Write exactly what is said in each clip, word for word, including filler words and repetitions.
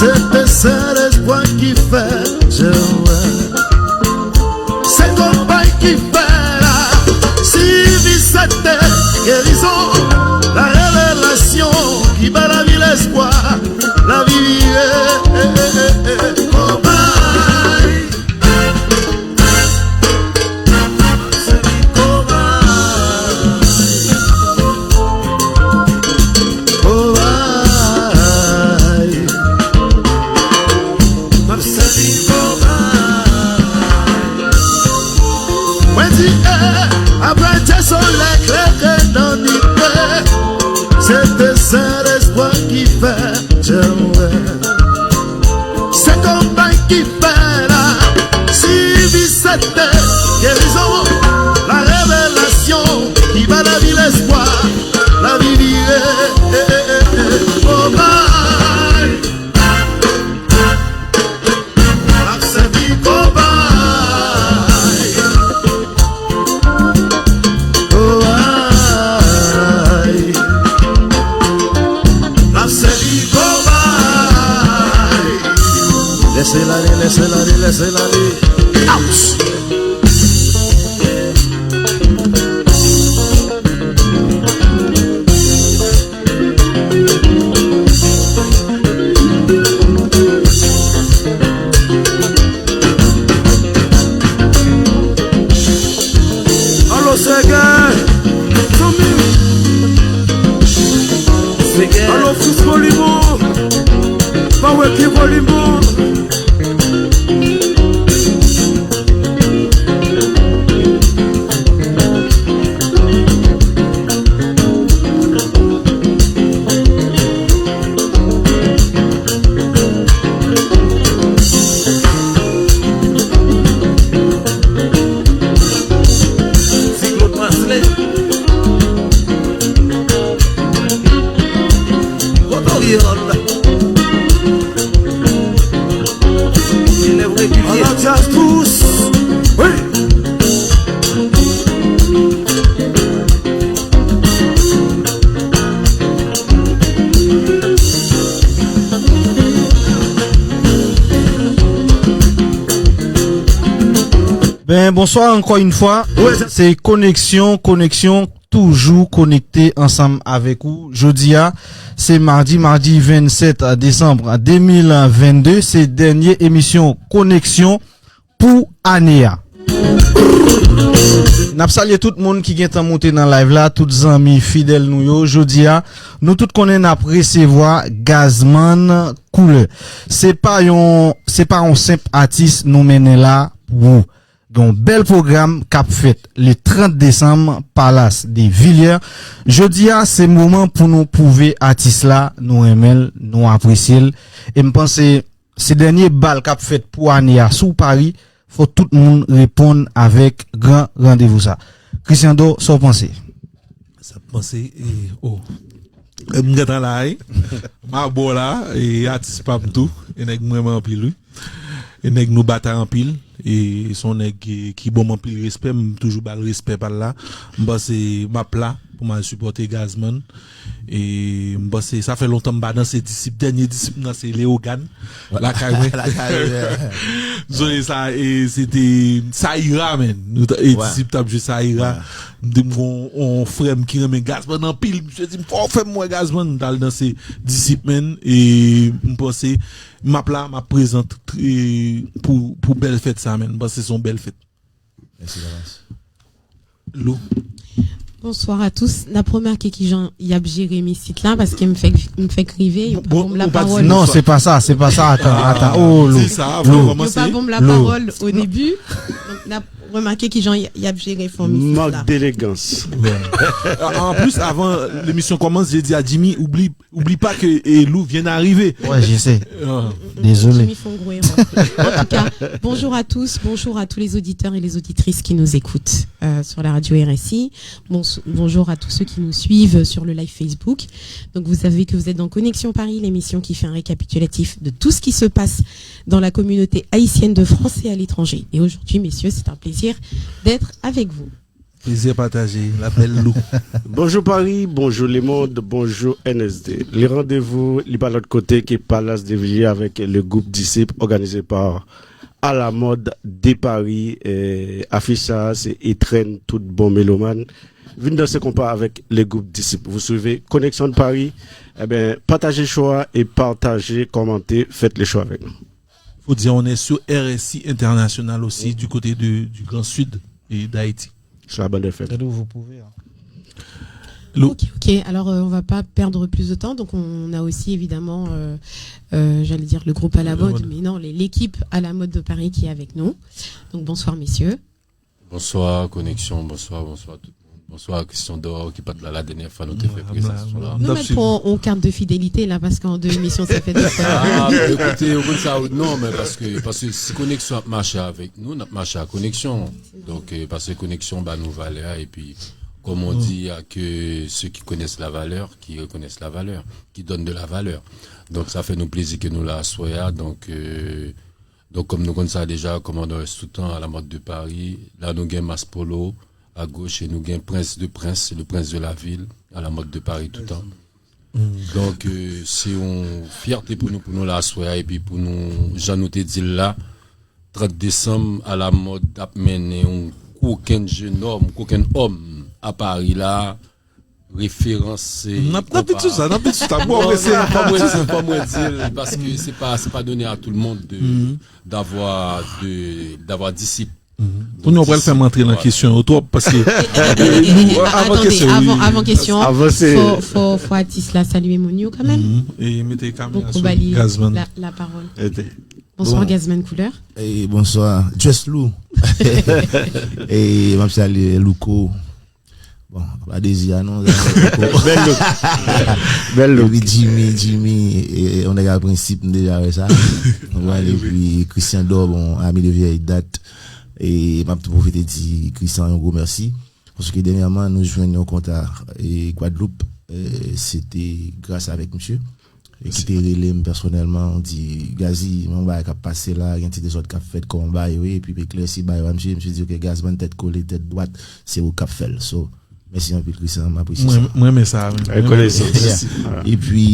Se te Sentespwa ki fè, se vre. Se konpay ki fè la, sivi sete gerizon, la revelasyon ki ba lavi lespwa, lavi vire, konpay. Mwen di, eh, apre Dye solèy klere nan nit, eh, se te Sentespwa ki fè, Jewè. Se konpay ki fè la, sivi sete gerizon, la revelasyon ki ba lavi lespwa, lavi vire, eh, eh, eh, eh, konpay. Ap sèvi konpay. Konpay. Ap sèvi konpay. Lèse l ale, lèse l ale, lèse l ale. Ouch! Alo, Sègè, zanmi m. Sègè. Alo, Fritz Volimo. Pa wè ki Volimo. Ti Claude Marcelin. Kote w ye la? Elèv regilye. An la djaz tous. Wi. Ben, bonswa ankò yon fwa. Wi, sa se koneksyon, koneksyon, toujou konekte ansanm avèk ou. Jodi a, se madi, madi vennsèt desanm de mil vennde, se dènye emisyon Koneksyon pou ane a. N ap salye tout moun ki gentan moute nan live la, tout zanmi fidèl nou yo. Jodi a, nou tout konnen n ap resevwa Gazman Koulè. Se pa yon, se pa yon senp atis nou mennen la pou ou. Gen yon bèl pwogram k ap fèt le trant desanm, Palas de Villiers. Jodi a, se moman pou nou pwouve atis la, nou renmen l, nou apresye l. E m panse se dènye bal k ap fèt pou ane a. Si w pa ri, fò tout moun reponn avèk gran randevou sa. Christian Dor, sa w panse? Sa m panse, e, oh. E m gentan la, wi. M abò la, e atis pa m tou. E nèg m renmen anpil, wi. E nèg nou batay anpil. E se yon nèg ki, ki ban m anpil respè. M toujou ba l respè pa l la. M panse m ap la pou m al sipòte Gazman. E m panse sa fè lontan m pa danse disip. Dènye disip m danse Leyogàn. Lakay mwen. Lakay mwen. Zoe sa, e se te Saïra, men. Nou ta, e disip t ap jwe Saïra. M te, m gon yon frè m ki renmen Gazman anpil. Misye di m, "Fò w fè m wè Gazman." M t al danse disip, men. E m panse m ap la, m ap prezan, e, pou, pou bèl fèt sa, men. M panse se yon bèl fèt. Mèsi, Damas. Lou. Bonsoir à tous. N ap remake kijan y ap jere m isit la, paske m fèk, m fèk rive, yo pa ban m lapawòl. Non, se pa sa, se pa sa. Atan, atan. Oh, Lou. Di sa, avan nou kòmanse. Yo pa ban m lapawòl o debi. Donk, n ap remake kijan y, y ap jere fanm isit la. Mank delegans. An plis, avan lemisyon kòmanse, je di a Jimmy, oubli Oublie pas que, eh, Lou vient d'arriver. Ouais, je sais. Ah. Désolé. Jimmy Fongouin. En tout cas, bonjour à tous, bonjour à tous les auditeurs et les auditrices qui nous écoutent, euh, sur la radio R S I. Bons-, bonjour à tous ceux qui nous suivent sur le live Facebook. Donc, vous savez que vous êtes dans Connexion Paris, l'émission qui fait un récapitulatif de tout ce qui se passe dans la communauté haïtienne de France et à l'étranger. Et aujourd'hui, messieurs, c'est un plaisir d'être avec vous. Plezi pataje, l ap bèl lou. Bonjou Paris, bonjou lemonn, bonjou N S D. Le randevou, li pa lòt kote ke Palace de Vigier avèk le groupe Disciple, òganize pa A la Mode de Paris. Eh, afich sa a, se etrenn tout bon melomàn. Vin danse konpa avèk le groupe Disciple. Vous suivez Connexion de Paris. Eh ben, partagez le show et partagez, commentez, faites le show avec nous. Faut dire, on est sur R S I International aussi, du côté de, du Grand Sud et d'Haïti. Sur la bande F M. Vous pouvez, hein. Lou. Ok, ok. Alors, euh, on va pas perdre plus de temps. Donc, on a aussi évidemment, euh, euh, j'allais dire le groupe à la mode, mais non, les- l'équipe à la mode de Paris qui est avec nous. Donc, bonsoir, messieurs. Bonswa, Koneksyon, bonswa, bonswa tout moun. Bonswa, Christian Dor, ki pa t la la dènyè fwa nou te fè prezans nou la. Nou mèt pran yon kat de fidelite la, paske an de emisyon, sa fè de fwa. Ah, men ekoute, ou konn sa, non, men paske, paske si Koneksyon ap mache avèk nou, n ap mache ak Koneksyon. Donk, eh, paske Koneksyon ba nou valè a, epi, comme on dit, il y a que ceux qui connaissent la valeur, qui reconnaissent la valeur, qui donnent de la valeur. Donk, sa fè nou plezi ke nou la aswè a. Donk, eh, Donk, kòm nou konn sa deja, Kòmandan Wès Toutan, à la mode de Paris. La, nou gen Maspolo, à gauche, e nou gen Prince de Prince, le prince de la ville, à la mode de Paris tout le temps. Donk, eh, se yon fyète pou nou, pou nou la aswè a, epi pou nou, jan nou te di l la, trant desanm, à la mode ap mennen yon kokenn jenòm, kokenn òm a Paris la, referans, eh, N ap, n ap vin sou sa, n ap vin sou sa. Bon, non, men se non, fò mwen, fò mwen di l, paske se pa, c'est pas donné à tout le monde de, d'avoir, de, d'avoir disip. Pou nou, pral fè m antre nan kesyon yo twòp, paske, eh, nou, avan kesyon, avan kesyon, fò, fò, fò atis la salye moun yo kanmenm. E mete kamera sou Gazman. La, la parole. Bonsoir, Gazman Couleur. Eh, bonswa, Just Lou. Eh, m ap salye Louko. Bon, pa Dezi a non. Bèl look. Bèl look. Epi Jimmy, Jimmy, eh, yon nèg a prensip, m deja wè sa. Ou konprann? Epi Christian Dor, bon, ami de vieille date. E m ap tou pwofite di Christian yon gwo mèsi. Paske dènyèman, nou jwenn yon kontak, eh, Gwadloup. Eh, se te gras avèk misye. E ki te rele m pèsonèlman, di, Gazi, men yon bagay k ap pase la, gen ti dezòd k ap fèt, kòman bagay yo ye, epi m eklèsi bagay yo a misye, misye di, ok, Gazman, tèt kole, tèt dwat, se ou k ap fè l. So, mèsi anpil, Christian, m apresye sa. Mwen, mwen renmen sa, wi. Rekonesans. Epi,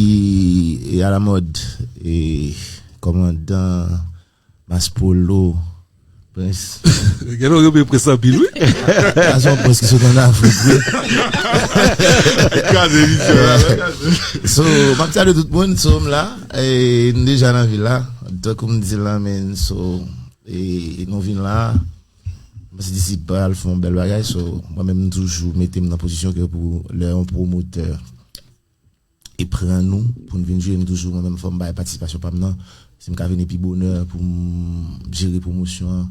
e à la mode, e kòmandan Maspolo, Prince. Gen nou renmen Prince anpil, wi. Sa se yon Prince ki sot ann Afrik, wi. Kraze emisyon la, kraze. So, m ap salye tout moun, so, m la, e, n deja nan vil la, tankou m di l la, men, so, e, nou vin la, m panse Disip pral fè yon bèl bagay, so, mwen menm, m toujou mete m nan pozisyon ke pou lè yon pwomotè e pran nou pou n vin jwe, m toujou, mwen menm, fò m bay patisipasyon pa m nan. Si m ka vini pi bonè pou m jere pwomosyon an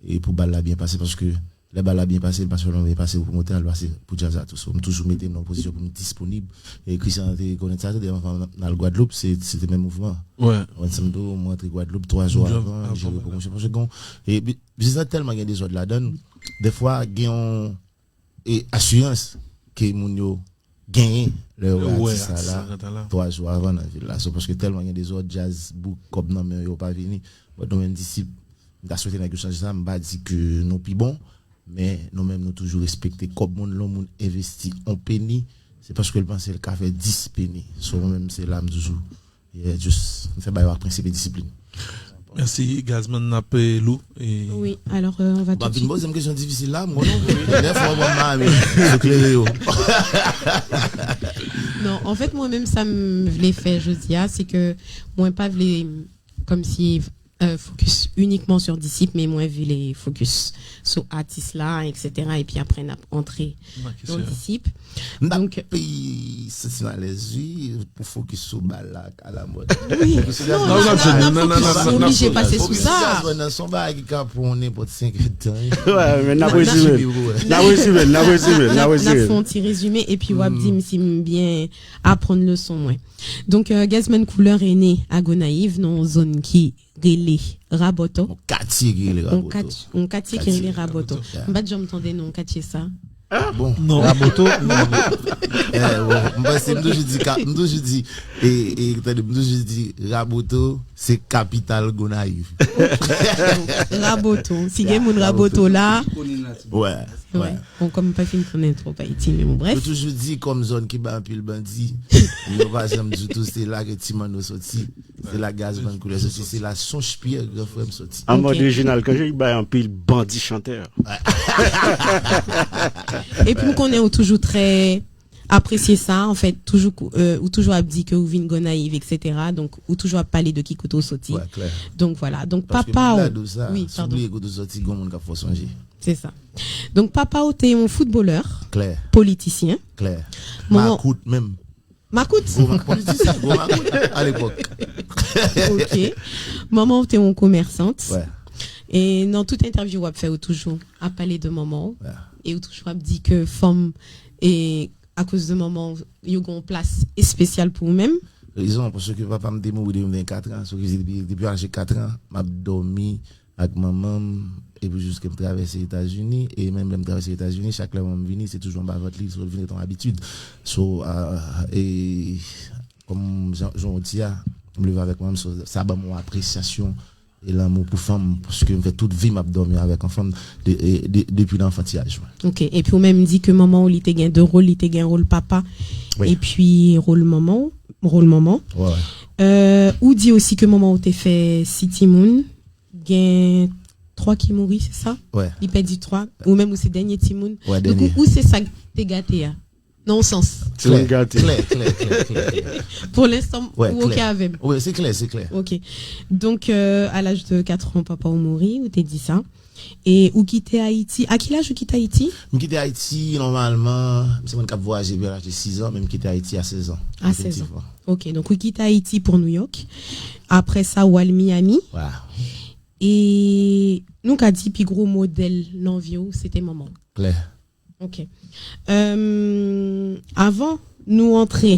e pou bal la byen pase, paske lè bal la byen pase, li pa sèlman byen pase pou pwomotè a, li pase pou djaz la tou. So, m toujou mete m nan pozisyon pou m disponib. E Christian te rekonèt sa tou, dèyè anvan n al Gwadloup, se, se te menm mouvman. Mwen, sa m tou, mwen antre Gwadloup twa jou avan, jere pwomosyon. Paske gen, e bi-, biznis la tèlman gen dezòd ladan l, dèfwa, gen yon e asirans ke moun yo genyen lè yo wè atis sa la twa jou avan nan vil la. So, paske tèlman gen dezòd, djaz bouk, kòb nan men yo, yo pa vini. But nou menm Disip, m ta swete nèg yo chanje sa, m pa di ke nou pi bon, men nou menm nou toujou respekte kòb moun, lè yon moun envesti yon peni, se paske l panse l ka fè dis peni. So, mwen menm, se la m toujou Yeah, just, n fè bagay yo ak prensip e disiplin. Mèsi, Gazman, n ap, eh, Lou. Wi, alò, euh, on va tout de suite. Ou pa vin poze m kesyon difisil la, m konnen w vle. Dèyè fwa w ban m mari sou klere yo. Non, anfèt, mwen menm, sa m vle fè jodi a, se ke mwen pa vle, kòmsi, euh, focus uniquement sur Disip, men mwen vle focus sou atis la, et cetera. Epi apre, n ap antre nan Disip. M t ap peye santi m alèz, wi, pou fokis sou bal la ak alamòd. Wi, non, n ap fokis, nou oblije pase sou sa. Fokis sou jazz, nan son bagay ki ka pran nenpòt senk èdtan, wi. Wè, men n ap rezime l. N ap rezime l, n ap rezime l, n ap rezime l. N ap fè yon ti rezime, epi w ap di m si m byen aprann leson mwen. Donk, euh, Gazman Couleur e ne a Gonayiv, nan yon zòn ki rele Rabòtò. Yon katye ki rele Rabòtò. Yon katye ki rele Rabòtò. M pa t janm tande non katye sa. Bon, Rabòtò, non. Eh, bon, m panse m toujou di, ka-, m toujou di, e, e, tande, m toujou di, Rabòtò, se kapital Gonayiv. Rabòtò. Si gen moun Rabòtò la. Wè. Wi. Bon, kòm m pa fin konnen twòp Ayiti, men bon, brèf. Yo toujou di kòm zòn ki bay anpil bandi, yo pa janm di tou se la ke Ti Manno soti, se la Gazman Koulè soti, se la Sonch Pyè, gran frè m, soti. An mòd Reginald Cangé, li bay anpil bandi chantè. Epi m konnen ou toujou trè apresye sa, anfèt, toujou ou toujou ap di ke ou vin Gonayiv, etsetera. Donk ou toujou ap pale de ki kote ou soti. Donk vwala. Donk papa ou, wi, padon. Kote ou soti, gon moun k ap fè w sonje. Se sa. Donk papa ou te yon foutbolè, politisyen. Makout menm. Makout. Politisyen, gwo makout alepòk. Ok. Manman ou te yon komèsant. E nan tout entèvyou w ap fè, ou toujou ap pale de manman ou. E ou toujou ap di ke fanm e akoz de manman ou, yo gen yon plas espesyal pou ou menm. Rezon, paske papa m te mouri depi m te gen kat an. So ki vle di depi, depi aje kat an, m ap dòmi ak manman m, epi jiske m travèse Etazini, e menm lè m travèse Etazini, chak lè manman m vini, se toujou anba vant li, so l vin ret yon abitid. So, e kòm jan, jan w di a, m leve avèk manman m, so sa ban m yon apresyasyon e lanmou pou fanm, paske m fè tout vi m ap dòmi avèk yon fanm depi nan anfantiyaj mwen. Ok, epi ou menm di ke manman w li te gen de wòl, li te gen wòl papa, epi wòl manman w, wòl manman. Ou di osi ke manman w te fè sis timoun, gen twa ki mouri, se sa? Li pèdi twa, ou menm ou se dènye timoun. Donk ou se sa k te gate a. Nan yon sans. Klè, klè, klè, klè, klè. Pou lenstan, ou oke avè m? Wi, se klè, se klè. Ok. Donk, a laj de kat an, papa w mouri, ou te di sa. E ou kite Ayiti. A ki laj ou kite Ayiti? M kite Ayiti, nòmalman, m se moun k ap vwayaje depi laj de sis an, men m kite Ayiti a sèz an. A sèz an. Ok, donk ou kite Ayiti pou Nouyòk. Apre sa, ou al Miami. E nou ka di pi gwo modèl nan vi w, se te manman w. Klè. Ok. Avan nou antre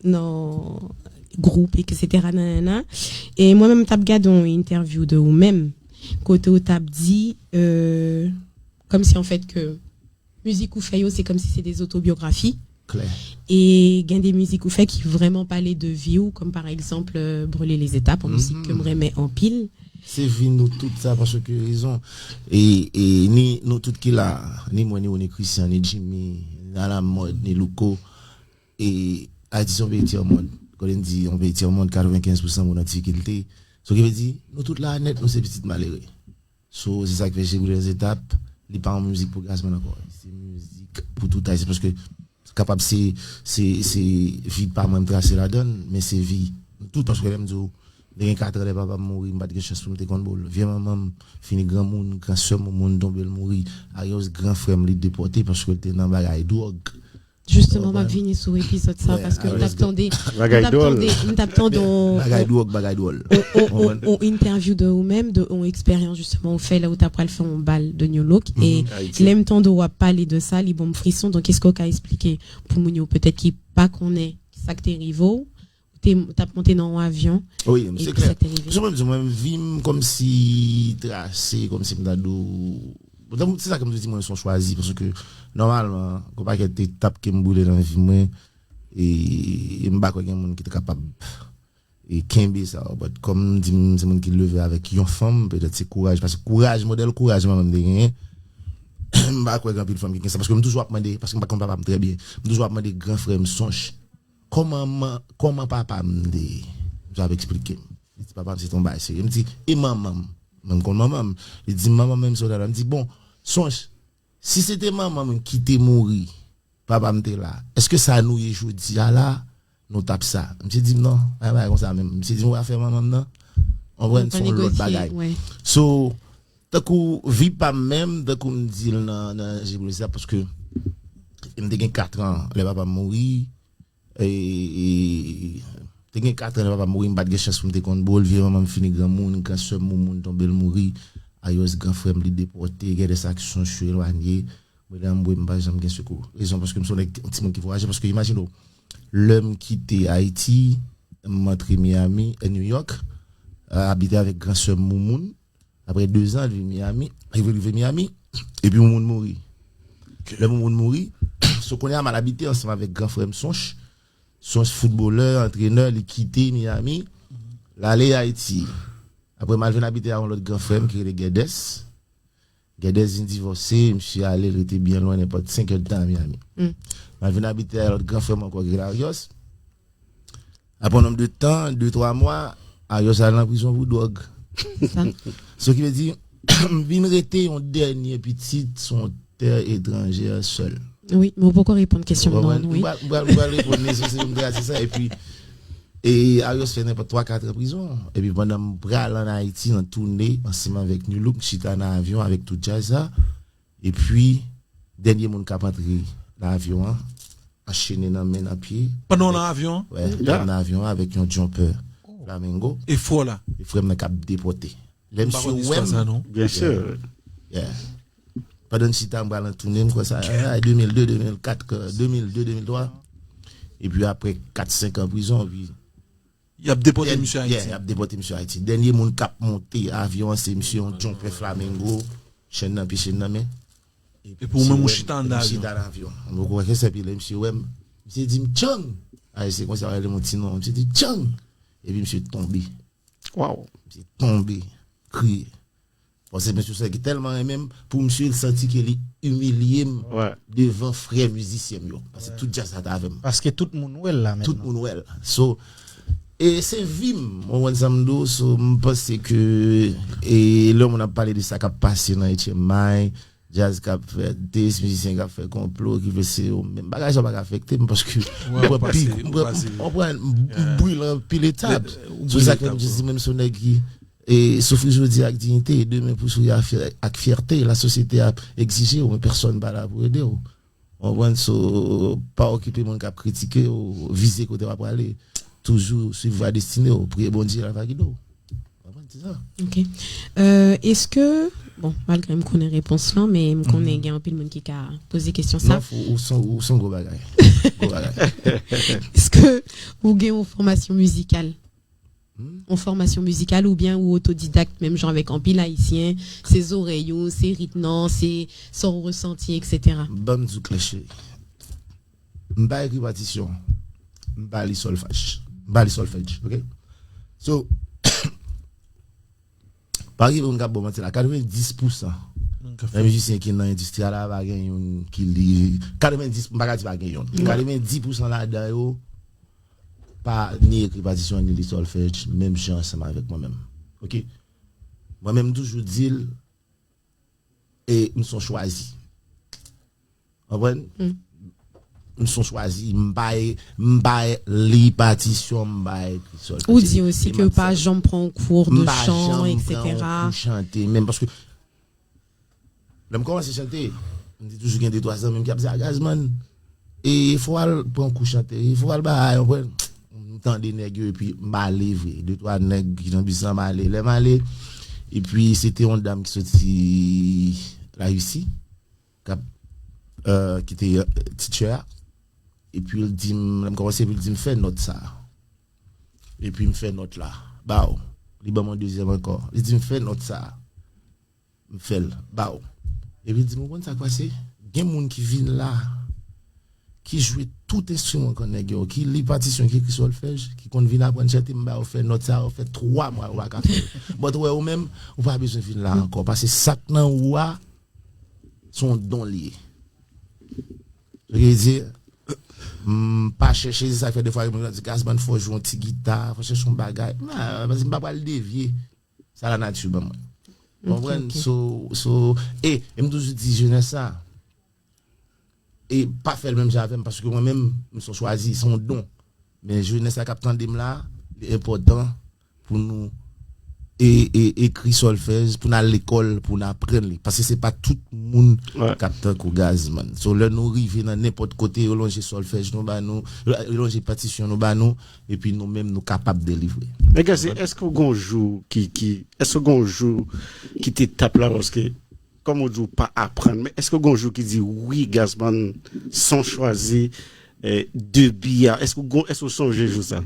nan gwoup, etsetera, nanana, e mwen menm m t ap gade yon entèvyou de ou menm, kote ou t ap di, kòmsi anfèt ke mizik ou fè yo, se kòmsi se de otobyografi. Klè. E gen de mizik ou fè ki vrèman pale de vi w, kòm pa egzanp, Brûler les étapes, yon mizik ke m renmen anpil. Se vi nou tout sa, paske rezon, e, e ni nou tout ki la, ni mwen, ni ou, ni Christian, ni Jimmy, ni Alamòd, ni Louko, e Ayiti se yon peyi tyèmond. Kote n di yon peyi tyèmond, katrevenkenz pousan moun an difikilte. So ki vle di, nou tout la nèt, nou se pitit malere. So, se sa k fè Brûler les étapes, li pa yon mizik pou Gazman ankò. Se mizik pou tout Ayisyen, paske kapab se, se, se vi pa mwen m trase ladann, men se vi nou tout, paske lè m di w, m te gen kat an lè papa m mouri, m pa t gen chans pou m te konn bo l. Vye manman m fini granmoun, gran sè m, moun tonbe l mouri. Arios, gran frè m, li depòte paske l te nan bagay dwòg. Jisteman, m ap vini sou epizòd sa, paske m t ap tande, m t ap tande, m t ap tande yon, bagay dwòg, bagay dwòl. Yon entèvyou de ou menm, de yon eksperyans jisteman ou fè lè ou t ap pral fè yon bal de New Look. E lè m tande w ap pale de sa, li ban m frison. Donk, èske w ka eksplike pou moun yo petèt ki pa konnen sa k te rive w, ou te, t ap monte nan yon avyon, epi sa k te rive? Wi, se klè. Jan mwen di w, mwen, vi m kòmsi trase, kòmsi m ta di w, se sa ke m di w, mwen se yon chwazi, paske nòmalman, gon pakèt etap ke m boule nan vi mwen, e, e m pa kwè gen moun ki ta kapab e kenbe sa, but kòm m di, m se moun ki leve avèk yon fanm, petèt se kouraj, paske kouraj, modèl kouraj manman m te genyen, m pa kwè gen anpil fanm ki gen sa, paske m toujou ap mande, paske m pa konn papa m trè byen, m toujou ap mande gran frè m Sonch, kòman, kòman papa m te ye? M toujou ap eksplike m. Li di, papa m se te yon bagay serye. M di, e manman m? Mwen m konn manman m. Li di, manman m menm se yon dada. M di, bon, Sonch, si se te manman m ki te mouri, papa m te la, èske sa nou ye jodi a la, nou t ap sa? Misye di m non, pa gen bagay konsa menm. Misye di m ou afè manman m nan, konprann, se yon lòt bagay. So, tankou vi pa m menm, tankou m di l nan, nan Jimmy sa, paske m te gen kat an lè papa m mouri, e, e, te gen kat an lè papa m mouri, m pa t gen chans pou m te konn bo l, vye manman m fini granmoun, gran sè m, moun tonbe l mouri, Arios, gran frè m, li depòte, gen de sa ki Sonch yo elwanye, Mwen lè m bwè, m pa janm gen sekou. Rezon, paske m se yon nèg, yon timoun ki vwayaje. Paske imajine w, lè m kite Ayiti, m antre Miami, e, New York, abite avèk gran sè m Moumoun. Apre de zan, l vin Miami, li rive Miami, epi Moumoun mouri. Lè Moumoun mouri, so kounye a m al abite ansanm avèk gran frè m Sonch. Sonch foutbolè, antrenè, li kite Miami, l ale Ayiti. Apre m al vin abite a yon lòt gran frè m ki rele Gèdès. Guedez vin divòse, misye ale, l rete byen lwen, nenpòt senk èdtan a Miami. M al vin abite a lòt gran frè m ankò ki rele Arios. Apre yon nonb de tan, de twa mwa, Arios al nan prizon pou dwòg. So ki vle di, m vin rete yon dènye pitit sou yon tè etranjè sèl. Wi, men ou poko reponn kesyon m nan, wi. M pral reponn li sou se m te ase sa, epi e Arios fè nenpòt twa kat an prizon. Epi pandan m pral ann Ayiti nan toune ansanm avèk Nu Look, m chita nan avyon avèk tout djaz la. Epi dènye moun k ap antre nan avyon an, anchene nan men nan pye. Pandan w nan avyon an? Wè, nan avyon an avèk yon jumper Flamengo. E frè w la? E frè m nan k ap depòte. Lè misye wè m. Byen si. Pandan n chita, m pral nan toune, m kwè sa, a, de mil de, de mil kat, de mil de, de mil twa. Epi apre kat, senk an prizon, epi Y ap depòte misye Ayiti. Y ap depòte misye Ayiti. Dènye moun k ap monte avyon an, se misye yon jumper Flamengo, chèn nan pye, chèn nan men. Epi ou menm ou chita anndan avyon. Chita nan avyon. M poko wè kèk sa, epi lè misye wè m, misye di m, Chang! A, se konsa yo rele m yon ti non. Misye di, Chang! Epi misye tonbe. Waw. Misye tonbe, kriye. Paske misye se ki tèlman renmen m, pou misye l santi ke li imilye m devan frè mizisyen m yo. Paske tout djaz la t avè m. Paske tout moun wè l la mentnan. Tout moun wè l. So, e se vi m, ou konprann sa m di w, so m panse ke e lè moun ap pale de sa k ap pase nan H M I, djaz k ap fè dis, mizisyen k ap fè konplo, ki vle se yo menm. Bagay sa pa ka afekte m paske m pran pi, m pran, m pran, m brile anpil etap. So sa k fè m jis di menm se yon nèg ki e soufri jodi a ak diyite, e demen pou souri ak fyète lasosyete ap egzije w, men pèsonn pa la pou ede w. Ou konprann? So, pa okipe moun k ap kritike w, vize kote w ap prale. Toujou swiv vwa destine w, priye Bondye, l ap gide w. Ou konprann? Se sa. Ok. Euh, eske, bon, malgre m konnen repons lan, men m konnen gen anpil moun ki ka poze kesyon sa. Non, ou se yon gwo bagay. Gwo bagay. Eske ou gen yon fòmasyon mizikal? Yon fòmasyon mizikal oubyen ou otodidak, menm jan avèk anpil Ayisyen, se zorèy ou, se ritm nan, se sa w resanti, etsetera. Ban m di w klè, cheri. M pa ekri patisyon. M pa li solfèj. M pa li solfèj, ok? So, pa gen moun k ap ba w manti la. Katrevenndis pousan nan mizisyen ki nan endistri a la, pa gen youn ki li. Katrevenndis, m pa ka di pa gen youn. Katrevenndis pousan ladan yo, pa ni ekri patisyon ni li solfèj menm jan ansanm avèk mwen menm. Ok? Mwen menm m toujou di l, e m se yon chwazi. Konprann? M se yon chwazi, m pa, m pa li patisyon, m pa ekri solfèj. Ou di osi ke w pa janm pran yon kou de chan, etsetera. M pa janm pran yon kou chante menm paske lè m kòmanse chante, m te toujou gen de twa zanmi m ki ap di, a Gazman, e fò w al pran kou chante, e fò w al bay, w konprann? M tande nèg yo epi m ale vre. De twa nèg ki nan bis lan, m ale. Lè m ale, epi se te yon dam ki soti Larisi, k ap, euh, ki te, euh, teacher a. Epi l di m, lè m kòmanse, epi l di m, fè nòt sa. Epi m fè nòt la, ba w. Li ban m yon dezyèm ankò. Li di m, fè nòt sa. M fè l ba w. Epi l di m, ou konn sa k pase? Gen moun ki vin la, ki jwe tout enstriman kon nèg yo, ki li patisyon, ki ekri solfèj, ki konn vin aprann chante, m ba yo fè nòt sa, yo fè twa mwa, yo pa ka fè l. But ou wè, ou menm, ou pa bezwen vin la ankò, paske sa k nan ou a, se yon don l ye. Sa vle di, m pa chèche, se sa k fè defwa moun yo di, Gazman, fò w jwe yon ti gita, fò w chèche yon bagay. Nan, paske m pa pral devye sa lanati ban mwen. Konprann? So, so, e, e m toujou di jenès sa, e pa fè l menm jan avè m, paske mwen menm, m se yon chwazi, se yon don. Men jenès la k ap tande m la, li enpòtan pou nou e, e, ekri solfèj, pou n al lekòl, pou n aprann li. Paske se pa tout moun k ap tankou Gazman. So, lè nou rive nan nenpòt kote, yo lonje solfèj nou ba nou, yo lonje patisyon nou ba nou, epi nou menm nou kapab delivre. Men Gazzy, èske w gen yon jou ki, ki, èske w gen yon jou ki te tap la, paske kòm ou di w pa aprann, men èske w gen yon jou ki di, wi, Gazman, se yon chwazi, eh, debi a, èske w, èske w sonje jou sa?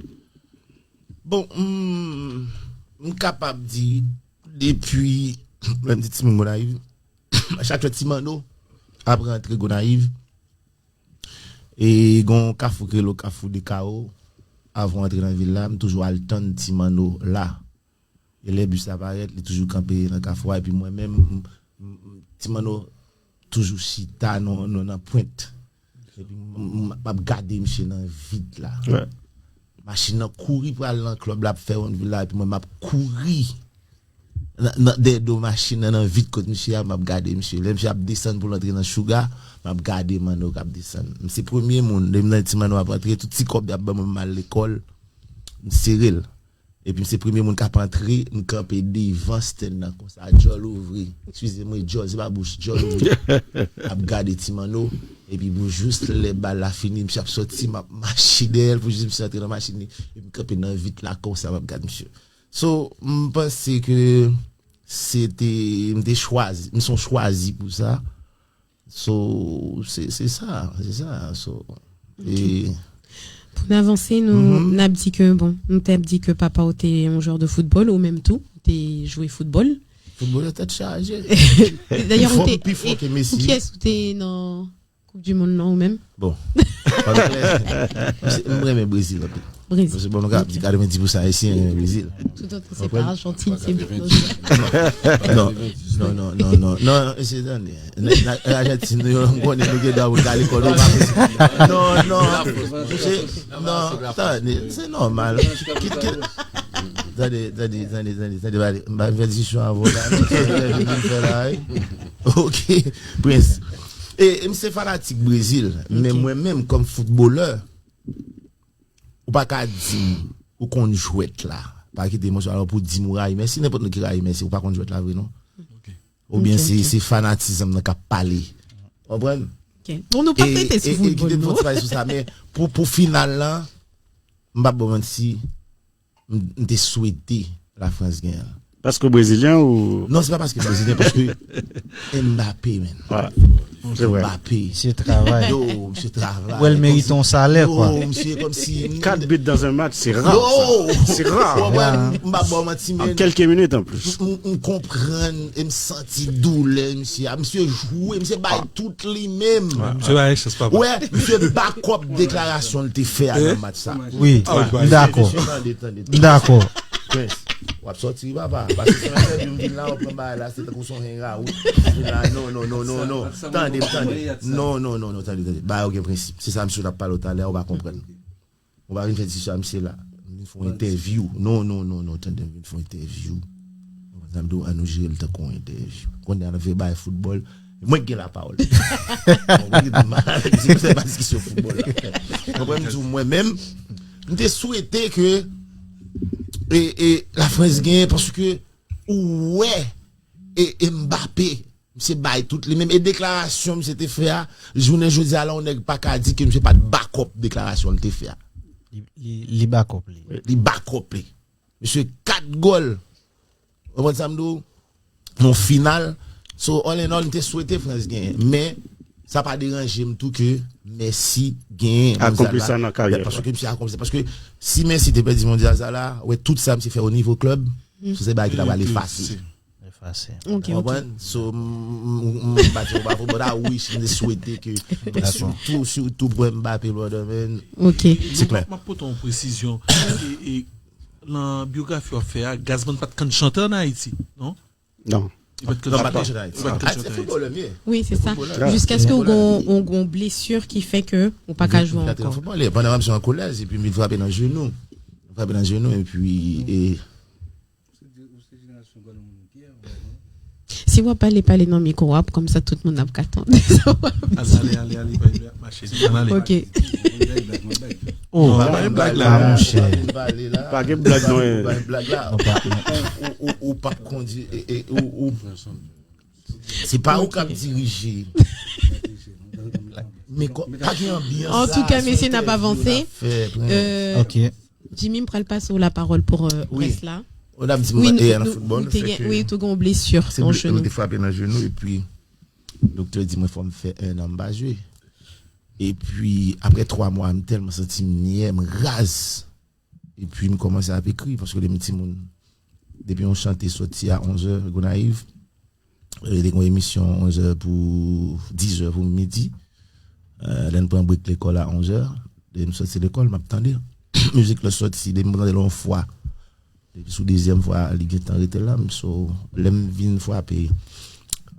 Bon, m, m kapab di, depi lè m te timoun Gonayiv, chak lè Ti Manno ap rantre Gonayiv, e gen yon kafou ki rele Kafou de Kawo, avan w antre nan vil la, m toujou al tann Ti Manno la. E lè bis la parèt, li toujou kanpe nan kafou a, epi mwen menm, m, M- m- Ti Manno toujou chita nan, nan, nan pwent. Epi m- m- m ap gade misye nan vit la. Machin nan kouri pral nan klèb la, ap fè yon vil la, epi mwen m ap kouri nan, nan dèyè do machin nan, nan vit kot misye a, m ap gade misye. Lè misye ap desann pou l antre nan Chouga, m ap gade Manno k ap desann. M se premye moun, lè m nan Ti Manno ap antre, tout ti kòb y ap ban mwen, m al lekòl, m sere l. Epi m se premye moun k ap antre, m kanpe devan stand nan konsa, djòl ouvri. Eskize mwen, djòl, se pa bouch, djòl ouvri. Ap gade Ti Manno, epi pou jis lè bal la fini, misye ap sòti, m ap mache dèyè l pou jis misye antre nan machin li. Epi m kanpe nan vit la konsa, m ap gade misye. So, m panse ke se te, m te chwazi, m se yon chwazi pou sa. So, se se sa, se sa. So, e Pou n avanse, nou n ap di ke, bon, nou t ap di ke papa w te yon jwè de foutbòl, ou menm tou, ou te jwe foutbòl. Foutbolè tèt chaje. Dayè, ou Fò te. M pi fò ke Pou Messi. Kiyès ou te nan Koup di Monn nan, ou menm? Bon. Anglè. M renmen Brezil anpil. Brezil. Paske bon, nou ka di katrevenndis pousan Ayisyen renmen Brezil. Tout autre, c'est pas Argentine, c'est Brésil. Non, non, non, non, non, non, mesye, tande. Nan Ajantin, nou, m konnen nou gen dwa pou n ale kò nou pa posib. Non, non, mesye, non, tande, se nòmal. Kit ke. Tande, tande, tande, tande, tande, pale. M pa vin fè diskisyon avè w la, non, se yon entèvyou m vin fè la, wi. Ok, Prince. E, e m se fanatik Brezil, men mwen menm, kòm foutbolè, ou pa ka di m ou konn jwèt la. Pa kite mwen sou alò pou di m ou rayi Messi, nenpòt nèg ki rayi Messi, ou pa konn jwèt la vre, non. Oubyen se se fanatizm nan k ap pale. Konprann? Bon, nou pa rete sou foutbòl, non. Sou sa, men pou, pou final lan, m p ap ba w manti, m, m te swete Lafrans genyen. Paske w brezilyen ou? Non, se pa paske m brezilyen, paske Mbappé, men. Se vre. Mbappé. Misye travay. Yo, misye travay. Wè l merite yon salè, kwa. Yo, misye kòmsi. Quatre buts dans un match, c'est rare. Yo! Ça. C'est rare. Wè, m pa ba w manti, En men. Quelques minutes en plus. M m konprann e m santi doulè misye a. Misye jwe, misye bay tout li menm. Misye bay chans papa. Wè, misye bakòp deklarasyon l te fè a nan match sa. Wi, Ah, m dakò. Tande, tande. M dakò. Prince, w ap sòti, papa. Paske se nan entèvyou m vin la, w pran bagay la, se tankou son henga, wi. Vin la, non, non, non, non, non. Tande, tande. Non, non, non, non, tande, tande. Bagay yo gen prensip. Se sa misye t ap pale w talè, ou pa konprann. Ou pa vin fè diskisyon a misye la. M vin fè yon entèvyou. Non, non, non, non, tande, m vin fè yon entèvyou. Ou konprann sa m di w, an nou jere l tankou yon entèvyou. Kounye a, n ap vin bay foutbòl. Mwen ki gen lapawòl. Bon, mwen ki mal, se pou fè pa diskisyon foutbòl. Konprann m di w, mwen menm, m te swete ke e, e, Lafrans genyen paske ou wè e, e Mbappé, misye bay tout li menm. E deklarasyon misye te fè a, jounen jodi a la, yon nèg pa ka di ke misye pa t bakòp deklarasyon l te fè a. Li, li, li bakòp li. Li bakòp li. Misye kat gòl. Ou konprann sa m di w? Nan final. So, all in all, m te swete Frans genyen. Men, sa pa deranje m tou ke Messi genyen. Akonpli sa nan karyè l. Paske misye akonpli sa. Paske si Messi te pèdi mondyal sa la, wè tout sa misye fè o nivo klèb, se se bagay ki ta pral efase. Efase. Ok, Ou ok. konprann? So, m- m- m- m pa di w pa foutbòl, I wish, m te swete ke. Sitou, sitou pou Mbappé, brother, man. Ok. Se klè. M ap pote yon presizyon. E, e, nan byografi w ap fè a, Gazman pa t konn chante ann Ayiti, non? Non. Li pa t konn Non, pa chante. t chante Ayiti. Li pa t konn Ah, chante se Ayiti. foutbolè m ye. Wi, se sa. Foutbolè. Jiskaske ou Foutbolè. gon ou gon blesi ki fè ke ou pa ka jwe Foutbolè. ankò. Foutbolè. Pandan m ap jwe an kolèj, epi m vin frape nan jenou. M frape nan jenou, epi e, Si w ap pale, pale nan mikwo a, kòmsa tout moun ap ka tande. Ale, ale, ale, ale, pa mache. Ann ale. Ok. Oh, Pa gen blag la. Ah, monchè. Pa gen blag non. Pa gen blag la. Ou- ou- Ou ou p ap kondi. E, e, ou- ou- Se pa ou k ap dirije. Men kò- pa gen anbyans. Antouka, mesye, n ap avanse. Euh, Ok. Jimmy, m pral pase w lapawòl pou euh, Wi. rès la. Ou t ap di Wi, mwen, e, nou- nan nou- foutbòl, nou te se gen- ke wi, ou te gen yon blesi se nan ble- nou jenou. Te frape nan jenou, epi doktè di mwen fò m fè en an m pa jwe. Epi, apre twa mwa, m tèlman santi m nyè, m raz. Epi, m kòmanse ap ekri, paske lè m timoun, depi yon chante soti a onzè, Gonayiv, e, te gen yon emisyon onzè pou dizè pou midi. E, lè n pran brek lekòl a onzè, lè m soti lekòl, m ap tande. Mizik la soti, depi m tande l yon fwa, depi sou dezyèm fwa, li gentan rete la. So, lè m vin frape,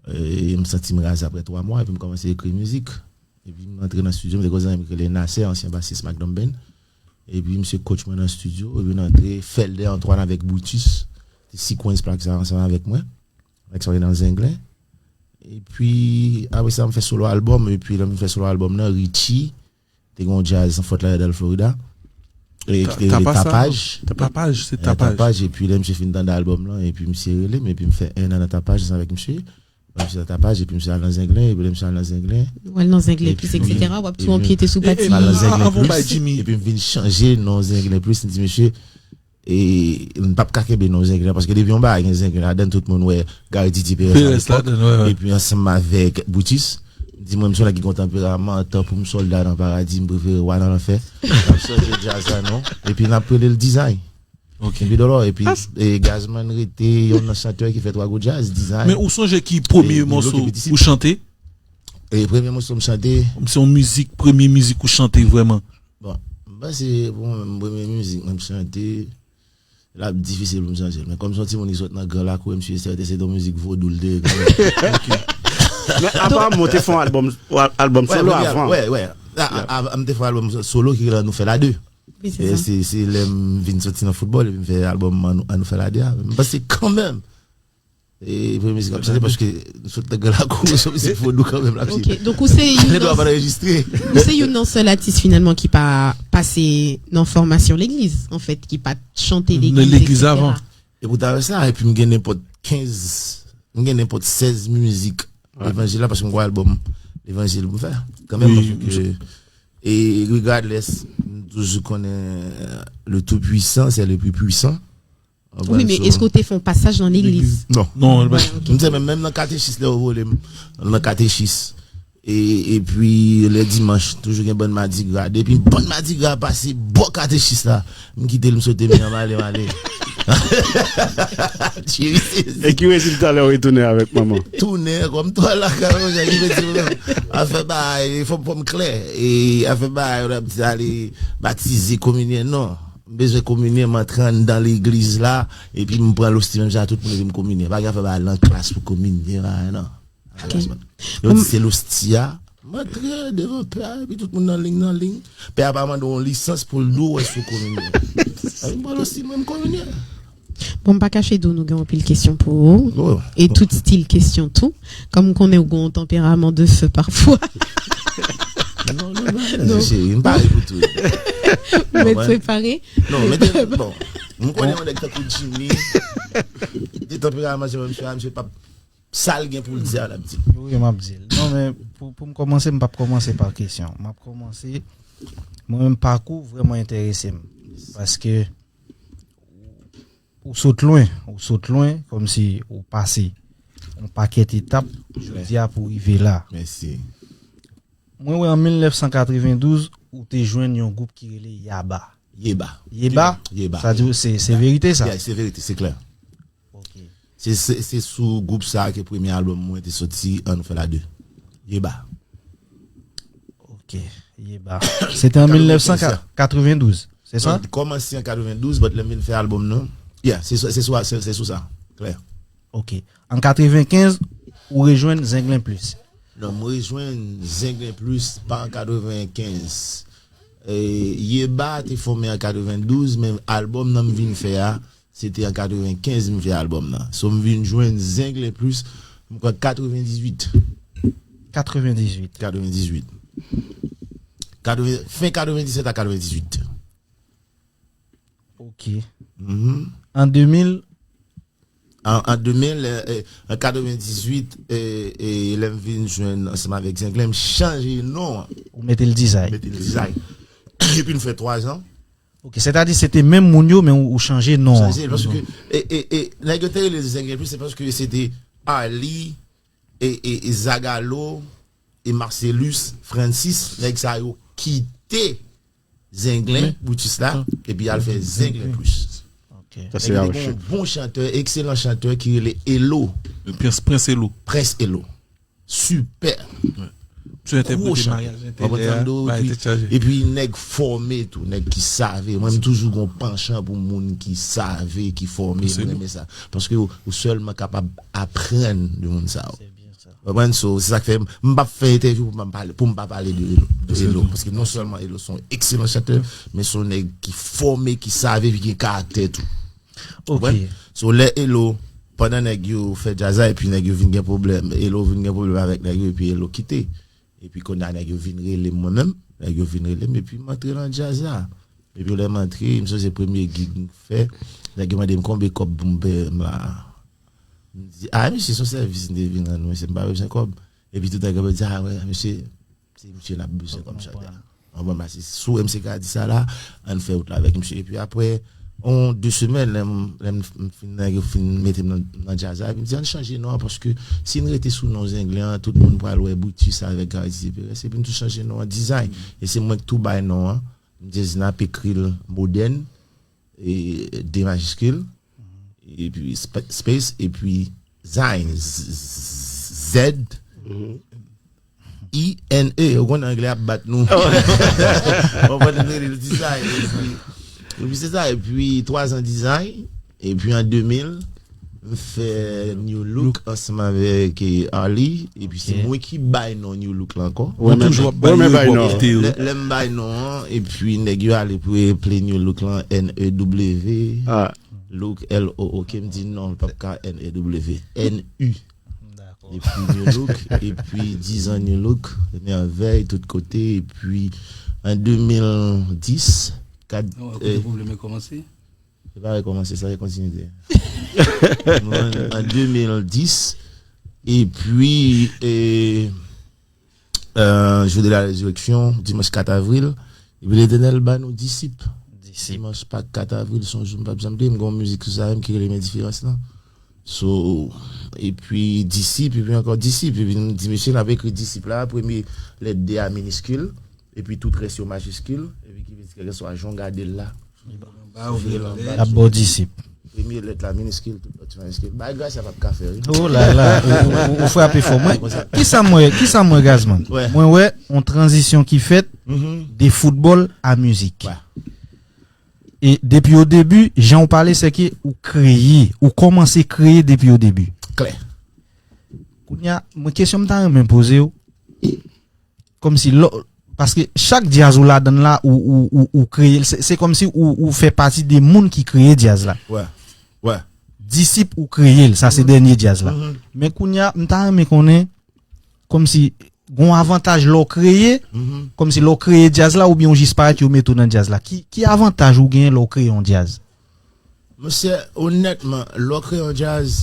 E m santi m raze apre twa mwa, epi m kòmanse ekri mizik. Epi m antre nan estidyo, m te gen yon zanmi m ki rele Nasser, ansyen basis Magnum Band. Epi misye coach mwen nan estidyo, epi n antre, Felder Antoine avèk Brutus, te sequence plak sa ansanm avèk mwen, avèk sa nan Zenglen. Epi, apre sa, m fè solo album, epi lè m fè solo album nan, Richie, te gen yon djaz nan Fort Lauderdale, Florida. E ki te rele Tapaj. Tapaj, se Tapaj. Tapaj, epi lè misye fin tande album lan, epi misye rele m, epi m fè enn an nan Tapaj ansanm avèk misye. Lè misye nan Tapaj, epi misye al nan Zenglen, epi lè misye al nan Zenglen. Ou al nan Zenglen plis, etsetera, w ap tou anpyete sou pati. Al nan Zenglen plis, epi m vin chanje non Zenglen plis, m di misye, e m p ap ka kenbe non Zenglen, paske depi yon bagay gen Zenglen ladan, tout moun wè Gary Didier Perez ladan, epi ansanm avèk Brutus, m di mwen, m se yon nèg ki gen yon tanperaman, tan pou m sòlda nan paradi, m prefere wa nan lanfè. M ap chanje djaz la non, epi n ap rele l Design. Ok. Epi Dolor, epi e, Gazman rete yon nan chantè ki fè twa gwo djaz, Design. Men ou sonje ki premye mòso ou chante? E premye mòso m chante. Se yon mizik, premye mizik ou chante vrèman? Bon, m panse pou mwen menm, premye mizik mwen m chante, l ap difisil pou m chanje l. Men kòm se yon timoun ki sot nan Gran Lakou, M C Sèten, se yon mizik vodou l te ye kanmenm. Men apa m te fè yon album, album solo avan. Wè, wè. M te fè yon album solo ki rele Annou fè la de. E se lè m vin soti nan foutbòl, epi m fè album Annou fè la de a. M panse kanmenm. E premye mizik ap chante paske sot nan Gran Lakou, se yon mizik vodou kanmenm l ap chante. Ok, donk ou se youn nan, ou se youn nan sèl atis finalman ki pa pase nan fòmasyon legliz, anfèt, ki pa t chante legliz, etsetera. E pou ta wè sa, epi m gen nenpòt kenz, m gen nenpòt sèz mizik levanjil la, paske m gen album levanjil pou m fè kanmenm, paske e regardless, m toujou konnen le tout puissant, c'est le plus puissant. Wi, men èske w te fè yon pasaj nan legliz? Non. Non, m te menm, menm nan katechis lè yo vole m nan katechis. E, epi lè dimanch, toujou gen bann madigra. Depi bann madigra pase bò katechis la, m kite l, m sote m nan male, male. E ki rezilta lè w retounen avèk manman? Tounen kòm twa lakay, monchè, ki vle di afè bagay, fò, fò m klè. E afè bagay, yo ap di ale batize, kominye, non. M bezwen kominye, m antre anndan legliz la, epi m pran losti menm jan tout moun, epi m kominye. Pa gen afè ba al nan klas pou kominye, pa gen, non. Yo di se losti a. M antre devan pè a, epi tout moun nan liy, nan liy. Pè a pa mande w yon lisans pou l di w èske w kominye. Epi m pran losti, mwen m kominye. Bon, m pa kache di w nou gen anpil kesyon pou ou. E tout stil kesyon tou. Kòm m konnen w gen yon tanperaman de feu pafwa. Non, non, non, cheri, m pare pou tou. Ou mèt prepare. Non, men bon, m konnen yon nèg tankou Jimmy, de tanperaman jan misye a, misye p ap, sa l gen pou l di a, l ap di l. Wi, m ap di l. Non, men pou, pou m kòmanse, m p ap kòmanse pa kesyon. M ap kòmanse, mwen menm, pakou w vrèman enterese m. Paske ou sot lwen, ou sot lwen, kòmsi ou pase yon pakèt etap, jodi a pou w rive la. Mèsi. Mwen wè an mil nèf san katrevendouz, ou te jwenn yon gwoup ki rele Yaba. Yeba. Yeba? Yeba. Sa di w se, se verite sa? Yeah, se verite, se klè. Ok. Se, se, se sou gwoup sa a ke premye album mwen te soti, Annou fè la de. Yeba. Ok, Yeba. Se te an mil nèf san katrevendouz, se sa? Non, li kòmanse an katrevendouz, but lè m vin fè album nan, yeah, se, se, se sou, se, se sou sa. Klè. Ok. An katrevenkenz, ou rejwenn Zenglen Plis. Non, m rejwenn Zenglen Plis pa an katrevenkenz. E, Yeba te fòme an katrevendouz, men album nan m vin fè a, se te an katrevenkenz m fè album nan. So, m vin jwenn Zenglen Plis, m kwè katrevendizuit. Katrevendizuit. Katrevendizuit. Katreven, fen katrevendiset a katrevendizuit. Ok. Mhm. An de mil? An, an de mil, eh, eh, an katrevendizuit, eh, eh, lè m vin jwenn ansanm avèk Zenglen, m chanje non an. Ou mete l Dizay. Mete l Dizay. Epi n fè twa zan. Ok, sètadi se te menm moun yo, men ou, ou chanje non an. Chanje, paske, e, e, e, nèg yo te rele Zenglen Plis, se paske se te Arly, e, e, e Zagalo, e Marcelus, Francis, nèg sa yo kite Zenglen, Brutus la, epi al fè Zenglen Plis. Ok. Sa se Archie. Nèg yo te gen yon bon chantè, ekselan chantè ki rele Elo. Prince, Prince Elo. Prince Elo. Sipè. Gwo chantè. Maryaj entèdè a, bagay tèt chaje. Epi nèg fòme tou, nèg ki save. Mwen, m toujou gon panchan pou moun ki save, ki fòme, m renmen sa. Paske ou, ou sèlman kapab aprann de moun sa yo. Se byen. Konprann? So, se sa k fè m, m p ap fè entèvyou pou m pale, pou m pa pale de Elo. De Elo. Paske non sèlman Elo se yon ekselan chantè, men se yon nèg ki fòme, ki save, epi gen karaktè tou. Konprann? So, lè Elo, pandan nèg yo fè djaz la, epi nèg yo vin gen pwoblèm, Elo vin gen pwoblèm avèk nèg yo, epi Elo kite. Epi kounye a nèg yo vin rele m mwen menm, nèg yo vin rele m, epi m antre nan djaz la. Epi lè m antre, m sonje premye gig m fè, nèg yo mande m konbe kòb pou m peye m la. M di, a, mesye, se yon sèvis m te vin rann ou, mesye, m pa bezwen kòb. Epi tout nèg yo di, a, wè, mesye, se misye n ap bezwen kòm chantè. An bon, masi, si w M C K di sa la, ann fè wout la avèk misye. Epi apre, on de semèn, lè m, lè m fin, nèg yo fin mete m nan, nan djaz la, epi m di, ann chanje non an, paske si n rete sou non Zenglen an, tout moun pral wè Brutus avèk Gary Désiré Perez, epi n tou chanje non an Design. E se mwen k tou bay non an. M di, n ap ekri l modèn, e, de majiskil, epi spa- space, epi Zine, z- z- Z, I N E. Ou konn anglè ap bat nou. Ou konn rele l Design. Epi, epi se sa, epi twa zan Design, epi an de mil, m fè New Look ansanm avèk, eh, Arly, epi se mwen ki bay non New Look la ankò. Ou toujou ap bay yo, bay non. Lè, lè m bay non an, epi nèg yo ale pou play New Look lan, N E W, Look, L O O K, m di non, l p ap ka N E W, N U. Epi New Look, epi diz an New Look, mèvèy tout kote, epi an de mil dis, kat, non, kote pwoblèm yo kòmanse? Se pa rekòmanse, sa se kontinite. An, an de mil dis, epi, e, euh, Jour de la Résurrection, dimanch kat avril, epi Letènèl ba nou Disip. Disip. Dimanch Pak kat avril, se yon jou m p ap janm bliye, m gen yon mizik sou sa menm ki rele Men Diferans lan. So, epi Disip, epi ankò Disip, epi m di mesye n ap ekri Disip la, premye lèt D a miniskil, epi tout rès yo majiskil, epi ki vle di kèlkeswa jan w gade l la. Ap ba w Disip. Premye lèt la miniskil, tout lòt yo majiskil. Bay gras, sa p ap ka fè, wi. Oh la la, ou, ou, ou, ou frape fò. Mwen, kisa m wè, kisa m wè, Gazman? Mwen wè yon tranzisyon ki fèt de foutbòl a mizik. E depi o debi, jan w pale, se ke ou kreye, ou kòmanse kreye depi o debi. Klè. Kounye a, mwen, kesyon m ta renmen poze w, kòmsi lò, paske chak djaz ou ladann la, ou, ou, ou, ou kreye l, se, se kòmsi ou, ou fè pati de moun ki kreye djaz la. Wè, wè. Disip ou kreye l, sa se dènye djaz la. Men kounye a, m ta renmen konnen, kòmsi, gon avantaj lè w kreye, kòmsi lè w kreye djaz la, oubyen w jis parèt yo mete w nan djaz la. Ki, ki avantaj ou genyen lè w kreye yon djaz? Monchè, onètman, lè w kreye yon djaz,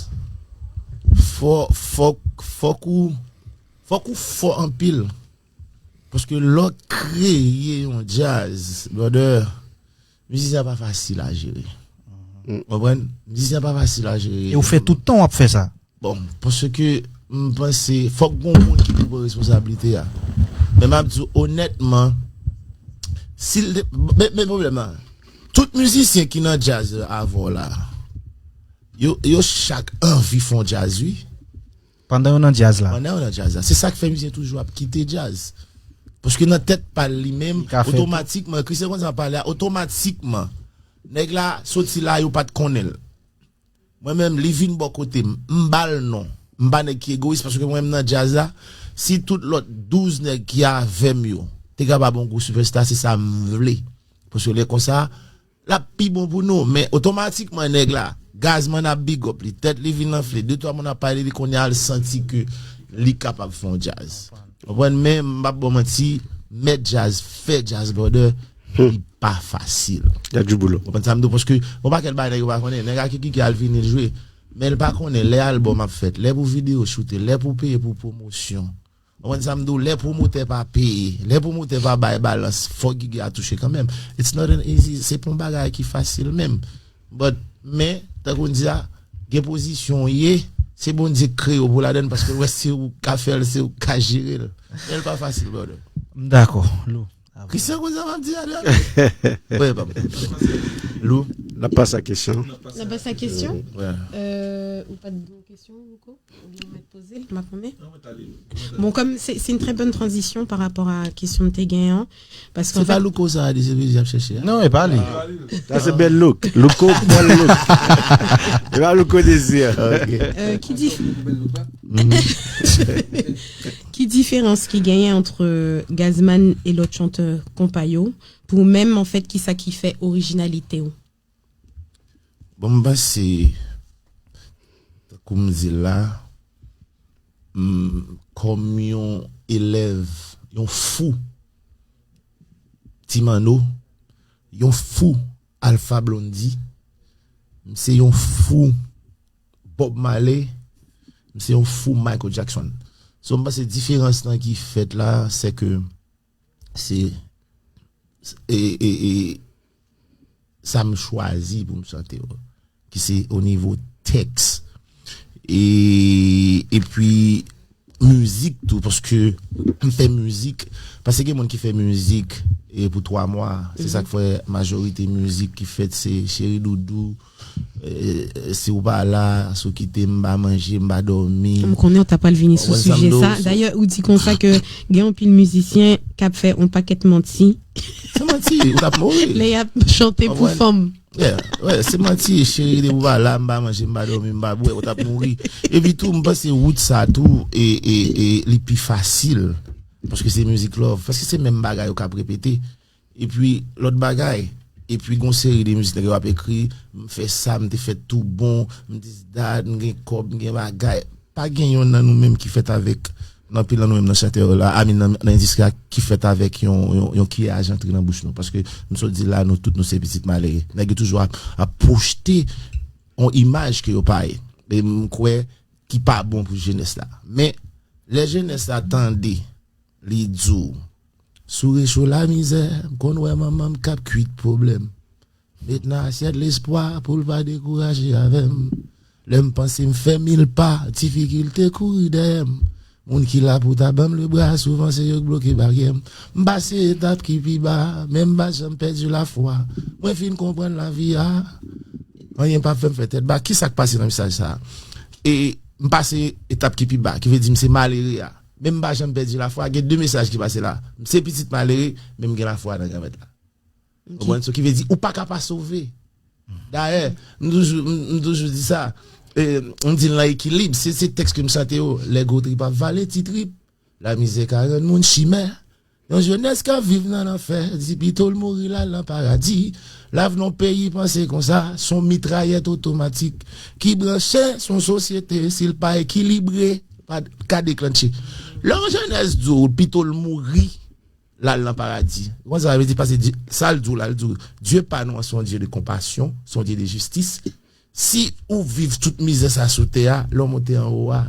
fò, fòk, fòk ou, fòk ou fò anpil. Paske lè w kreye yon djaz, brother, mizisyen an pa fasil a jere. Ou konprann? Mizisyen an pa fasil a jere. E ou fè tout tan w ap fè sa? Bon, paske m panse fòk gon moun ki pou pran responsablite a. Men m ap di w onètman, si l te, men, men pwoblèm la, tout mizisyen ki nan djaz avè w la, yo, yo chak anvi fè yon djaz, wi. Pandan yo nan djaz la. Pandan yo nan djaz la. Se sa k fè mizisyen toujou ap kite djaz. Paske nan tèt pa l li menm, otomatikman, Christian konn sa m pale a, otomatikman, nèg la soti la, yo pa t konnen l. Mwen menm, li vin bò kote m, m ba l non. M pa nèg ki egoyis, paske mwen menm nan djaz la, si tout lòt douz nèg ki avè m yo te kapab yon gwo sipèsta, se sa m vle. Paske lè konsa, l ap pi bon pou nou. Men otomatikman, nèg la, Gazman ap big up li, tèt li vin anfle, de twa moun ap pale de li, kounye a l santi ke li kapab fè yon djaz. Konprann? Men m p ap ba w manti, mèt djaz, fè djaz, brother, li pa fasil. Y a du boulot. Konprann sa m di w? Paske yon pakèt bagay nèg yo pa konnen. Nèg a ki kiki al vini l jwe. Men l pa konnen lè albòm ap fèt, lè pou videyo choute, lè pou peye pou pwomosyon. Konprann sa m di w? Lè pwomotè pa peye, lè pwomotè pa bay balans, fòk Gigi a touche kanmenm. It's not an easy, se pa yon bagay ki fasil menm. But, men, tankou n di a, gen pozisyon w ye, se Bondye k kreye w pou ladann, paske l wè se ou k ka fè l, se ou k ka jere l. Men l pa fasil, brother. M dakò, Lou. Christian konn sa m ap di a, Lou. Wi, papa. Lou. N ap pase a kesyon. N ap pase a kesyon. Wi. Euh, ou pa t gen kesyon, Louko? Ou byen mèt poze l, m pa konnen. Bon, comme c'est, c'est une très bonne transition par rapport à kesyon m te gen an, paske an fèt, se pa Louko sa a, se Bezi ap chèche a. Non, e pa li. Sa se bèl Louk. Louko, bèl Louk. E pa Louko Désir. Ok. Euh, ki, dif... ki diferans ki genyen ant Gazman e lòt chantè konpa yo pou menm an fèt ki sa ki fè orijinalite w? Bon, m panse, tankou m di l la, m, kòm yon elèv, yon fou Ti Manno, yon fou Alpha Blondy, m se yon fou Bob Marley, m se yon fou Michael Jackson. So, m panse diferans lan ki fèt la, se ke se e, e, e, sa m chwazi pou m chante yo, ki se o nivo tèks. E, epi mizik tou, paske m fè mizik, paske gen moun ki fè mizik e pou twa mwa, se sa k fè majorite mizik ki fèt se cheri doudou, e, si w pa la, si w kite m, m pa manje, m pa dòmi. M konnen w ta pral vini sou sijè sa. Dayè, ou di konsa ke gen anpil mizisyen k ap fè yon pakèt manti. Se manti, ou t ap mouri. Lè y ap chante pou fanm. Yeah, ouais, se manti, cheri, depi w pa la, m pa manje, m pa dòmi, m pa bwè, ou t ap mouri. Epi tou, m panse wout sa tou, e, e, e, li pi fasil. Paske se mizik love. Paske se menm bagay yo k ap repete. Epi, lòt bagay. Epi, gon seri de mizik nèg yo ap ekri, m fè sa, m te fèt tou bon, m this that, m gen kòb, m gen bagay. Pa gen yonn nan nou menm ki fèt avèk, nan anpil nan nou menm nan chantè yo la, I mean, nan, nan endistri a, ki fèt avèk yon, yon, yon kiyè ajan antre nan bouch nou. Paske, m sot di la, nou tout, nou se pitit malere. Nèg yo toujou ap, ap pwojte yon imaj ke yo pa ye. E m kwè ki pa bon pou jenès la. Men, lè jenès la tande, li di w, sou recho lamizè, m konn wè manman m k ap kwit pwoblèm. Met nan asyèt lespwa pou l pa dekouraje avè m. Lè m panse m fè mil pa, difikilte kouri dèyè m. Moun ki la pou ta ban m lebra, souvan se yo k bloke baryè m. M pase etap ki pi ba, men m pa janm pèdi lafwa. Mwen fin konprann lavi a, anyen p ap fè m fè tèt ba. Kisa k pase nan mesaj sa a? E m pase etap ki pi ba, ki vle di m se malere a. Men m pa janm pèdi lafwa. Gen de mesaj ki pase la. M se pitit malere, men m gen lafwa nan Granmèt la. Ou konprann? So ki vle di, ou pa ka pa sove. Dayè, m toujou, m, m toujou di sa. E, m di l nan ekilib, se, se tèks ke m chante yo. Lè gwo trip ap vale ti trip, lamizè ka rann moun chimè. Yon jenès k ap viv nan lanfè, di pito l mouri l al nan paradi. Lav nan peyi panse konsa, s on mitrayèt otomatik ki branche s on sosyete, si l pa ekilibre, pa ka deklannche. Lè yon jenès di w pito l mouri, l al nan paradi. Ou konn sa sa vle di? Paske Dye, sa l di w la, l di w, Dye pa nou an se yon Dye de konpasyon, se yon Dye de jistis. Si ou viv tout mizè sa sou tè a, lè w monte anwo a,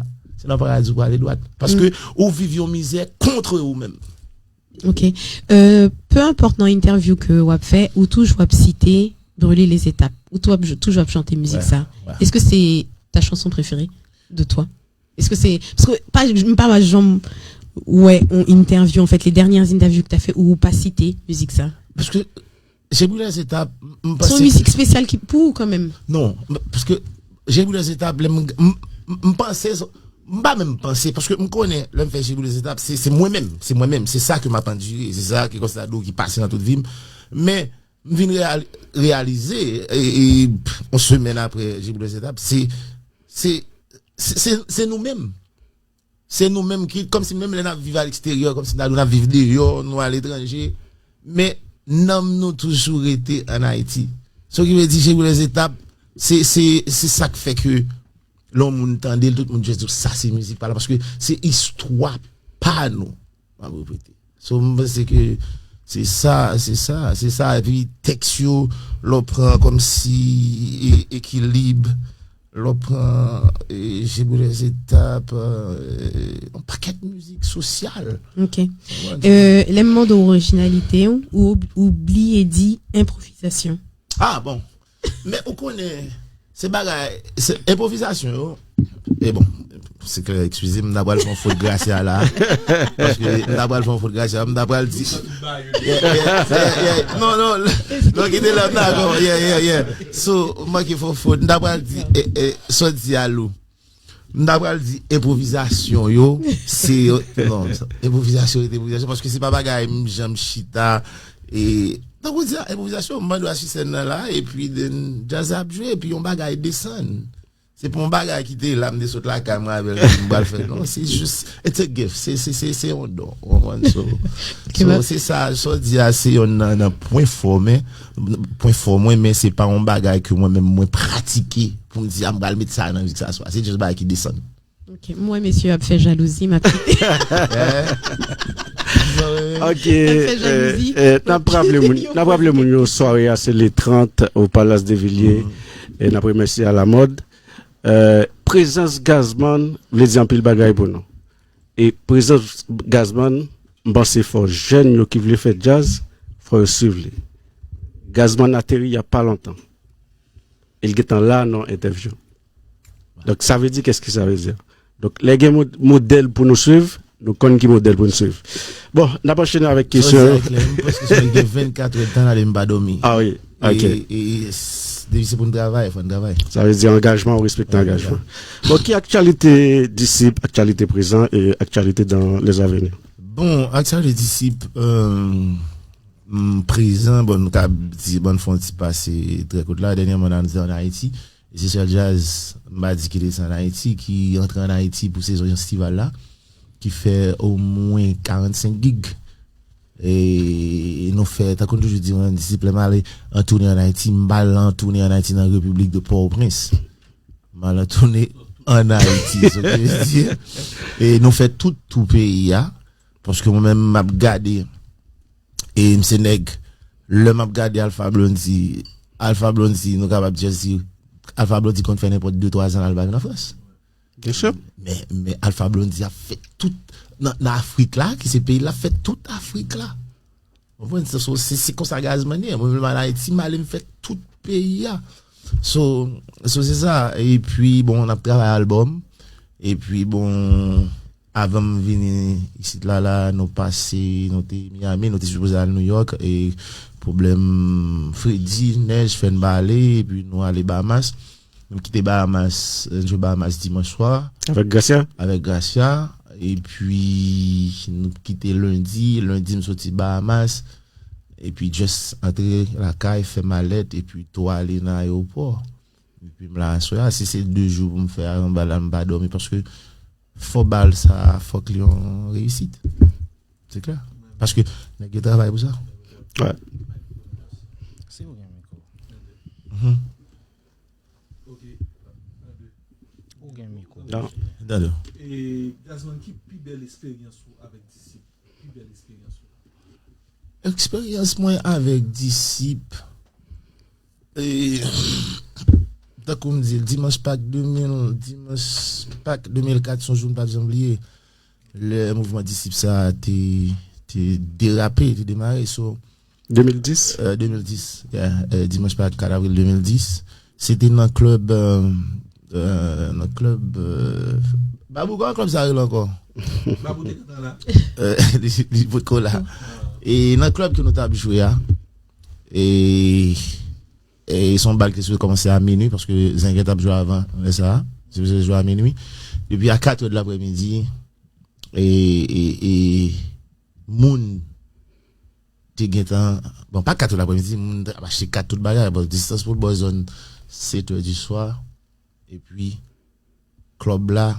se nan paradi ou prale dwat. Paske ou viv yon mizè kont ou menm. Ok. Euh, peu importe nan entèvyou ke w ap fè, ou toujou ap site Brûler les étapes. Ou tou ap, toujou ap chante mizik sa. Est-ce que c'est ta chanson préférée de toi? Èske se, paske pa, m pa janm wè yon entèvyou, an fèt, les dernières interviews ke w ta fè ou pa site mizik sa? Paske J'ai brûlé les étapes, m panse. Se yon mizik espesyal ki pou ou kanmenm? Non, paske J'ai brûlé les étapes, lè m, m, m panse, m pa menm panse, paske m konnen, lè m fè J'ai brûlé les étapes, se, se mwen menm, se mwen menm, se sa ke m ap andire, se sa ke kòm sa di w ki pase nan tout vi m. Men, m vin reyal, reyalize, e, e, yon semèn apre J'ai brûlé les étapes, se, se, se, se, se nou menm. Se nou menm ki, kòmsi menm lè n ap viv alegsteryè, kòmsi n ap viv deyò, nou aletranje, men nanm nou toujou rete ann Ayiti. Sa ki vle di, J'ai brûlé les étapes, se, se, se sa k fè ke lè yon moun tande l, tout moun just di, sa se mizik pa la, paske se istwa pa nou. M ap repete. So, m panse ke se sa, se sa, se sa. Epi tèks yo, lè w pran kòmsi e, ekilib, lè w pran e, J'ai brûlé les étapes, e, yon pakèt mizik sosyal. Ok. Euh, lè m mande w orijinalite w, ou, ou bliye di enpwovizasyon. Ah, bon. Men ou konnen, se bagay, se enpwovizasyon yo. E bon, se klè, eskize m, m ta pral fè yon fot Gracia la. Paske m ta pral fè yon fot Gracia, m ta pral di. Yeah, yeah, yeah, yeah. Non, non, non, kite la, m dakò. Yeah, yeah, yeah. So, m manke fè yon fot, m ta pral di, e, e, sa w di a Lou. M ta pral di enpwovizasyon yo, se yo, non, enpwovizasyon rete enpwovizasyon, paske se pa bagay m janm chita, e, Tankou di a, enpwovizasyon, m mande w asou sèn nan la, epi then djaz la ap jwe, epi yon bagay desann. Se pa yon bagay ki te la, m te sot lakay, m rapèl m pral fè. Non, se jis, it's a gift. Se, se, se, se yon don. Ou konprann? So, so, se sa, sa w di a, se yon nan, nan pwen fò, men, pwen fò mwen, men se pa yon bagay ke mwen menm mwen pratike pou m di, a, m pral met sa nan mizik sa swa. Se jis bagay ki desann. Ok, m wè mesye ap fè jalouzi, m ap kite. Ok, n ap raple moun, n ap raple moun yo, sware a se le trant o Palace de Villiers. E n ap remèsye a la mòd. Prezans Gazman vle di anpil bagay pou nou. E prezans Gazman, m panse fò jèn yo ki vle fè djaz, fò yo swiv li. Gazman ateri y a pa lontan. E l gentan la nan entèvyou. Donk sa vle di, kès ki sa vle di? Donk lè gen modèl pou nou swiv, nou konn ki modèl pou nou swiv. Bon, n ap anchene avèk kesyon yo. Gen vennkat èdtan ale m pa dòmi. Ah wi, ok. Depi se pou n travay, fò n travay. Sa vle di angajman, ou respekte angajman. Bon, ki aktyalite Disip, aktyalite prezan e aktyalite dans les avenirs? Bon, aktyalite Disip, prezan, bon, nou ka di, bon, fè yon ti pase trè kout la. Dènyèman, nou te ann Ayiti. E se sèl djaz, m pa di ki te ann Ayiti, ki antre ann Ayiti pou sezon estival la, ki fè omwen karannsenk gig. E nou fè, tankou nou toujou di, mwen, Disip, lè m ale an toune ann Ayiti, m pa al an toune ann Ayiti nan Repiblik de Pòtoprens. M al an toune ann Ayiti, se sa ke je veux dire. E nou fè tout tou peyi a, paske mwen menm m ap gade, e m se nèg, lè m ap gade Alpha Blondy, Alpha Blondy, nou kapab just di, Alpha Blondy konn fè nenpòt de twa zan l al bay nan Frans. Byen si. Men, men Alpha Blondy ap fè tout nan, nan Afrik la, ki se peyi l, l ap fè tout Afrik la. Ou konprann? Se, se, se konsa Gazman ye. Mwen menm al Ayiti, m ale m fè tout peyi a. So, so se sa. Epi, bon, n ap travay albòm. Epi, bon, avan m vini isit la, la, nou pase, nou te Miami, nou te sipoze al New York. E pwoblèm fredi, nèj fè n pa ale, epi nou ale Bahamas. Nou kite Bahamas, nou jwe Bahamas dimanch swa. Avèk Gracia? Avèk Gracia. Epi, nou kite lendi. Lendi, m soti Bahamas. Epi, just antre lakay, fè malèt, epi tou ale nan ayewopò. Epi, m la aswè a. Si se de jou pou m fè anba la, m pa dòmi. Paske fò bal sa, fòk li yon reyisit. Se klè. Paske nèg yo travay pou sa. Wè. Si ou gen mikwo. Mhm. Ok. Ou gen mikwo. Non. Tande. E Gazman, ki pi bèl eksperyans ou avèk Disip? Pi bèl eksperyans ou? Eksperyans mwen avèk Disip, e, tankou m di l, Dimanch Pak de mil, Dimanch Pak de mil kat, se yon jou m p ap janm bliye. Lè mouvman Disip sa a te, te derape, te demare, so, de mil dis? euh, de mil dis, yeah, euh, Dimanch Pak kat avril de mil dis. Se te nan klèb, euh, euh, nan klèb, euh, Babou, kòman klèb sa rele ankò? Babou te kantan la. Euh, li, li potko la. E nan klèb ke nou t ap jwe a, e, e se yon bal ki te sipoze kòmanse a minui, paske Zenglè t ap jwe avan lè sa a. Sipoze jwe a minui. Depi a katrè de laprèmidi, e, e, e moun te gentan, bon, pa katrè laprèmidi, moun t ap achte kat, tout bagay, bon, distans pou l bò zòn setè di swa, epi klèb la,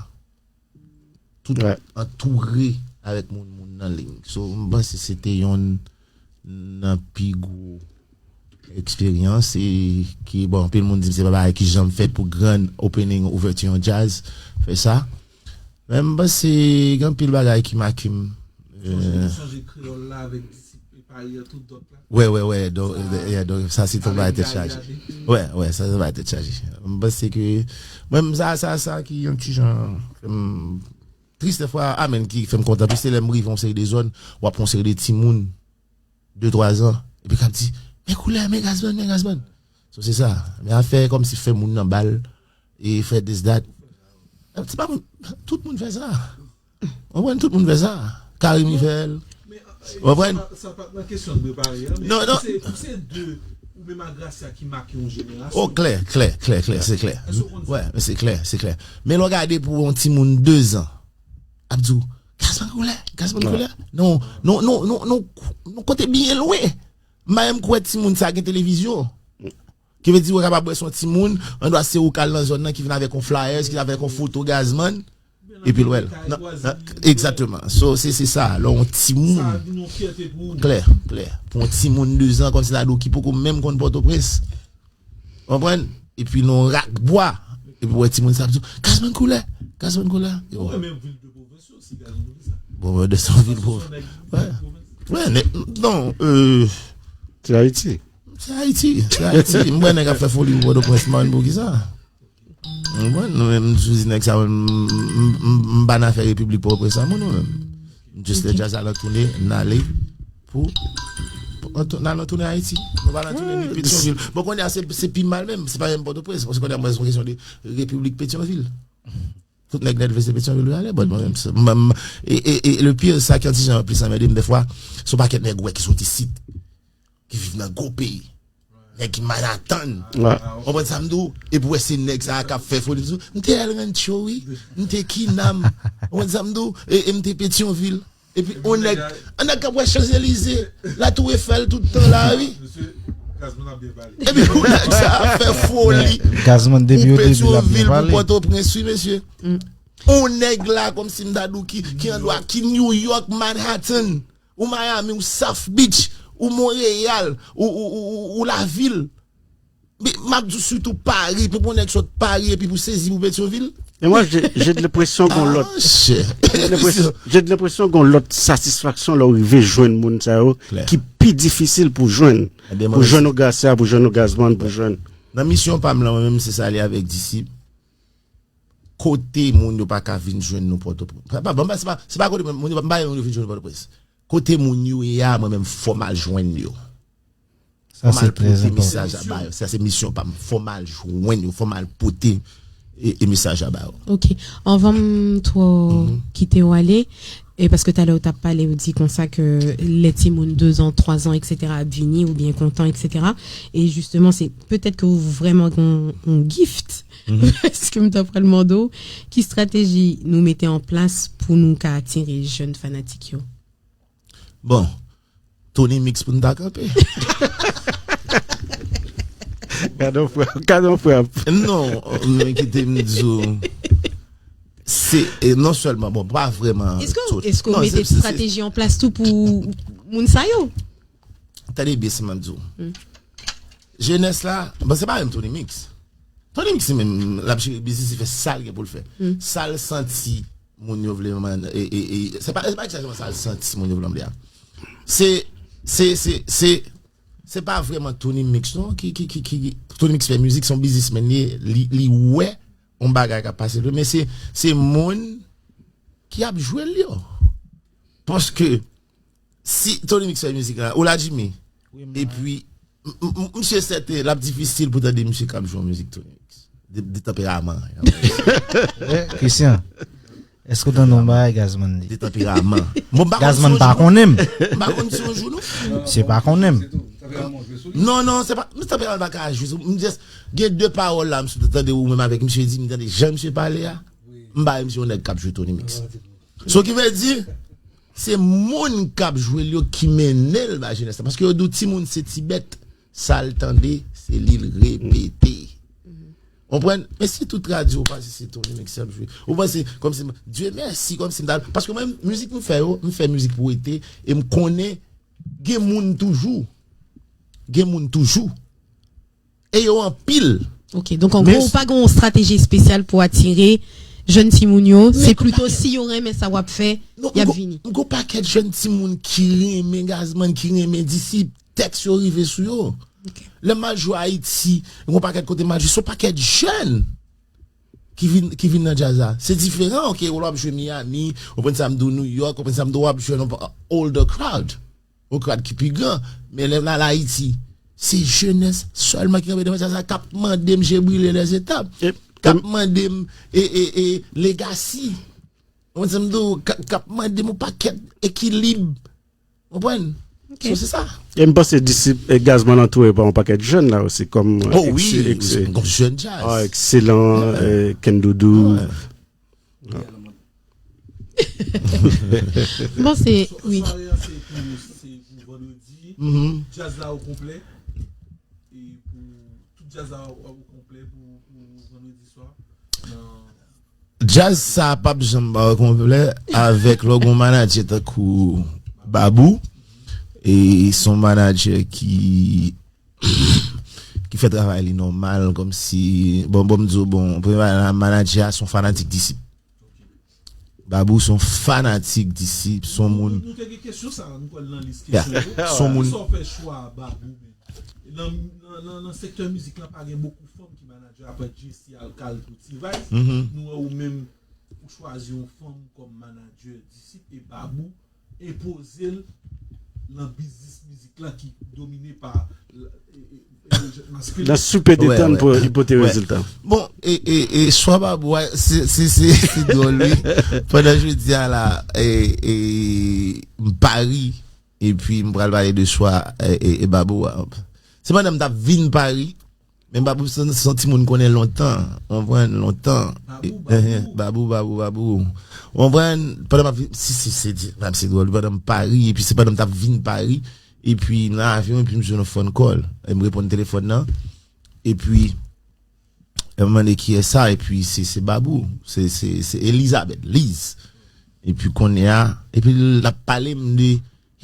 tout Wè. Antoure avèk moun, moun nan liy. So, m panse se te yonn nan pi gwo eksperyans e ki, bon, anpil moun di m se pa bagay ki janm fèt pou grand opening, ouvèti yon djaz, fè sa. Men m panse gen anpil bagay ki make m. Sonje, Euh, sonje kreyòl la avèk Disip e Pari an, tout dòt la. Wè, wè, wè. Donk, euh, yeah, donk sa se ton bagay tèt chaje. Wè, wè, sa se bagay tèt chaje. M panse ke mwen, sa, sa, sa ki yon ti jan, m, tris dèfwa, a, men ki fè m kontan plis, se lè m rive yon seri de zòn, w ap yon seri de timoun de twa zan, epi k ap di, "Men koulè, men Gazman, men Gazman." So, se sa. Men afè kòmsi fè moun nan bal, e fè this, that. Se pa moun, tout moun fè sa. Ou konprann, tout moun fè sa. Carimi fè l. Ou konprann? Sa pa nan kesyon de prepare an, men Non, non. Pou se, pou se de ou menm ak Gracia ki make yon jenerasyon. Oh, klè, klè, klè, klè, se klè. Èske w konn sa? Wè, men se klè, se klè. Men lè w gade pou yon timoun de zan, ap di w, "Gazman koulè, Gazman koulè." Non, non, non, non, non, non, kote byen lwen. M pa menm kwè timoun sa gen televizyon. Ki vle di, ou kapab wè se yon timoun, andwa se ou k al nan zòn nan, ki vin avèk yon flyers, ki vin avèk yon foto Gazman, epi l wè l. Nan, nan, egzakteman. So, se, se sa. Lè yon timoun, klè, klè. Pou yon timoun de zan, kòmsi ta di w ki poko menm konn Pòtoprens. Ou konprann? Epi nan yon rak bwa. Epi w wè timoun sa ap di w, Gazman koulè! Gazman koulè! Yo. Bon, de son vil pou. Wè. Wè, non, euh, se Ayiti. Se Ayiti, se Ayiti. M wè nèg ap fè foli pou Pòtoprens, man, pou ki sa? M wè, nou menm, sou di nèg sa, m, m, m, m pa nan afè Repiblik Pòtoprens sa, mwen, nou menm. M jis lè djaz la nan tounen, n ale pou, pou antou-, n al nan tounen Ayiti. Nou pa nan tounen ni Petyonvil. Bon, kounye a, se, se pi mal menm, se pa menm Pòtoprens. Paske kounye a, mwen, se yon kesyon de Repiblik Petyonvil. Tout nèg nèt vle se Petyonvil yo ale, but mwen menm, se, m, m, e, e, e, le pire, sa ki yon ti jan plis anmède m dèfwa, se yon pakèt nèg wè ki sot isit, ki viv nan gwo peyi. Nèg ki Manhattan. Ou konprann sa m di w? Epi w wè se nèg sa a k ap fè foli sou. M te El Rancho, wi. M te Kinam. Ou konprann sa m di w? E, e m te Petyonvil. Epi on nèg, on nèg k ap wè Chanzelize, Latou Efèl tout tan la, wi. Epi pou nèg sa a fè foli. Gazman depi yo depi l ap byen pale. Pou Pòtoprens, wi, mesye. On nèg la, kòmsi m ta di w ki, ki andwa, ki New York, Manhattan. Ou Miami, ou South Beach, ou Monreyal, ou, ou, ou, ou, ou Lavil. Men, m ap di w sitou Pari, pou yon nèg sot Pari epi pou sezi pou Petyonvil. Et moi, j'ai, j'ai de l'impression qu'on l'autre. J'ai de l'impression, j'ai de l'impression qu'on l'autre satisfaction lè w rive jwenn moun sa yo ki pi difisil pou jwenn. Pou jwenn Ogasya, pou jwenn Ogazman, pou jwenn. Nan misyon pa m lan, mwen menm, se sa li avèk disip. Kote moun yo pa ka vin jwenn nou Pòtoprens. Se pa, se pa, se pa kote moun yo pa, m pa vle moun yo vin jwenn nou Pòtoprens. Kote moun yo ye a, mwen menm, fò m al jwenn yo. Sa se trè enpòtan. Fò m al pote mesaj a ba yo. Sa se misyon pa m. Fò m al jwenn yo, fò m al pote e, e mesaj a ba yo. Ok. Anvan m twò kite w ale, e paske talè w t ap pale, ou di konsa ke lè timoun de zan, twa zan, et cetera ap vini, ou byen kontan, et cetera. E jisteman, se petèt ke ou vrèman gen yon, yon gift. Paske m ta pral mande w, ki estrateji nou mete an plas pou nou ka atire jèn fanatik yo? Bon, Tony Mix pou n ta kanpe. Gade yon frap, gade yon frap. Non, men kite m di w, se, e non sèlman, bon, pa vrèman tout. Èske w mete estrateji an plas tou pou moun sa yo? Tande byen sa m ap di w. Jenès la, bon, se pa menm Tony Mix. Tony Mix, se menm, l ap jere biznis, li fè sa l gen pou l fè. Sa l santi moun yo vle mann, e, e, e, se pa, se pa egzakteman sa l santi moun yo vle mann li a. Se, se, se, se, se pa vrèman Tony Mix, non, ki, ki, ki, ki, Tony Mix fè mizik, se yon biznismenn li ye, li, li wè yon bagay k ap pase l vre, men se, se moun ki ap jwe l yo. Paske, si Tony Mix fè mizik la, ou la, Jimmy? Epi, m, m, m, misye sèten, l ap difisil pou tande misye k ap jwe yon mizik Tony Mix. De, de tanperaman. Eh, Christian, èske w tande yon bagay Gazman di? De tanperaman. Bon, m pa konn si yon jou nou. M pa konn si yon jou nou. Misye pa konnen m. Non, non, se pa, m tanperaman pa ka jwe sou, m just, gen de pawòl la, m sot tande ou menm avèk misye di, m tande jan misye pale a. M ba misye yon nèg k ap jwe Tony Mix. So ki vle di, se moun k ap jwe l yo ki mennen l ba jenès la. Paske yo di w timoun se ti bèt, sa l tande, se li l repete. Konprann? Men si tout radyo pase se Tony Mix k ap jwe. Ou panse, kòmsi, Dye mèsi, kòmsi m ta, paske mwen, mizik m fè yo, m fè mizik pou rete, e m konnen gen moun toujou. Gen moun toujou. E yo anpil. Ok, donk an gwo, ou pa gen yon estrateji espesyal pou atire jèn timoun yo, se plito si yo renmen sa w ap fè, y ap vini. M gon pakèt jèn timoun ki renmen Gazman, ki renmen Disip, tèks yo rive sou yo. Lè m al jwe Ayiti, m gon pakèt kote m al jwe, se yon pakèt jèn ki vin, ki vin nan djaz la. Se diferan, ok, ou lè w ap jwe Miami, ou konprann sa m di w, New York, ou konprann sa m di w, w ap jwe nan older crowd. Yon crowd ki pi gran. Men lè m al Ayiti, se jenès sèlman ki kanpe devan djaz la, k ap mande m Je brile lèzetap, k ap mande m e, e, e, Legacy. Ou konprann sa m di w, k, k ap mande m yon pakèt ekilib. Ou konprann? So, se sa. E m panse Disip e Gazman antoure pa yon pakèt jèn la osi, kòm, oh wi, se yon jèn djaz. Ah, Excellent, eh, Kendoudou. Bon, se, wi. Sware an se pou, se pou vandredi, Mhm. Djaz la o konplè. E pou tout djaz la o konplè pou, pou vandredi swa. Nan Djaz sa p ap janm o konplè avèk lè w gen yon manadjè tankou Babou. E se yon manadjè ki ki fè travay li nòmal, kòmsi, bon, bon, m di w, bon, premye bagay la, manadjè a se yon fanatik Disip. Babou se yon fanatik Disip, se yon moun. Nou te gen kesyon sa, nou kwè nan lis kesyon yo. Se yon moun. Sa w fè chwa Babou menm? Nan, nan, nan, nan sektè mizik la, pa gen bokou fanm ki manadjè, apa Jessie Alcal pou T-Vice. Nou wè ou menm, ou chwazi yon fanm kòm manadjè Disip e Babou enpoze l nan biznis mizik la ki domine pa l- e- e- e- maskilen. Nan soupe detann pou li pote rezilta. Bon, e, e, e chwa Babou a, se, se, se, se dwòl, wi. Pandan jodi a la, e, e, m pari, epi m pral pale de chwa e, e, e Babou a. Se pandan m t ap vin pari, men Babou se se yon timoun konnen lontan, w konprann, lontan. Babou, Babou, Babou, Babou. W konprann, pandan m ap vin, si, si, se di, m ap se dwòl, pandan m pari, epi se pandan m t ap vin pari, epi nan avyon, epi m jwenn yon phone call. E m reponn telefòn nan, epi e m mande kiyès sa, epi se, se Babou, se, se, se Elizabeth, Liz. Epi kounye a, epi l ap pale m de,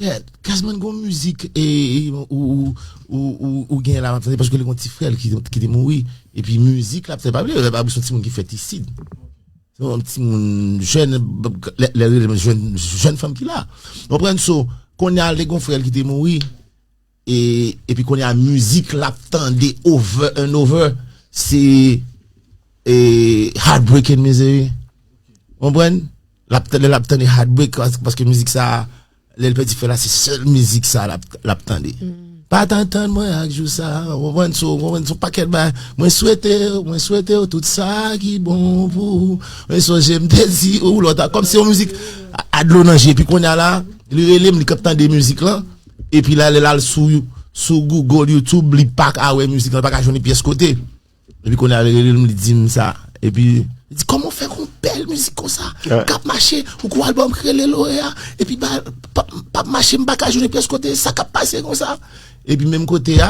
yeah, Gazman gon mizik e, e, ou, ou, ou, ou, ou gen la, m ap tande, paske li gon ti frè l ki, ki te mouri. Epi mizik la, pa bliye, Babou se yon timoun ki fèt isit. Se yon timoun jèn, lè, lè rele jèn, jèn fanm ki la. W konprann? So, kounye a, li gon frè l ki te mouri. E, epi kounye a, mizik l ap tande over and over, se e, Heartbreaking Misery. W konprann? L ap tande, l ap tande Heartbreak, pas- paske mizik sa, lè l pèdi frè l la, se sèl mizik sa l ap, l ap tande. Pa t antann mwen ak jou sa, w konprann? So, w konprann? Se yon pakèt bagay. Mwen swete w, mwen swete w tout sa ki bon pou ou. Mwen sonje m te di ou lòt a. Kòmsi yon mizik a, a dlo nan je. Epi kounye a la, li rele m, li k ap tande mizik lan. Epi la, lè l al sou, sou Google, YouTube, li pa ka wè mizik lan, li pa ka jwenn li pyès kote. Epi kounye a, li rele m, li di m sa. Epi, li di, "Kòman w fè gon bèl mizik konsa? K ap mache, ou gon albòm ki rele Loreya. Epi, ba, p ap, p ap mache, m pa ka jwenn pyès kote, sa k ap pase konsa?" Epi, menm kote a,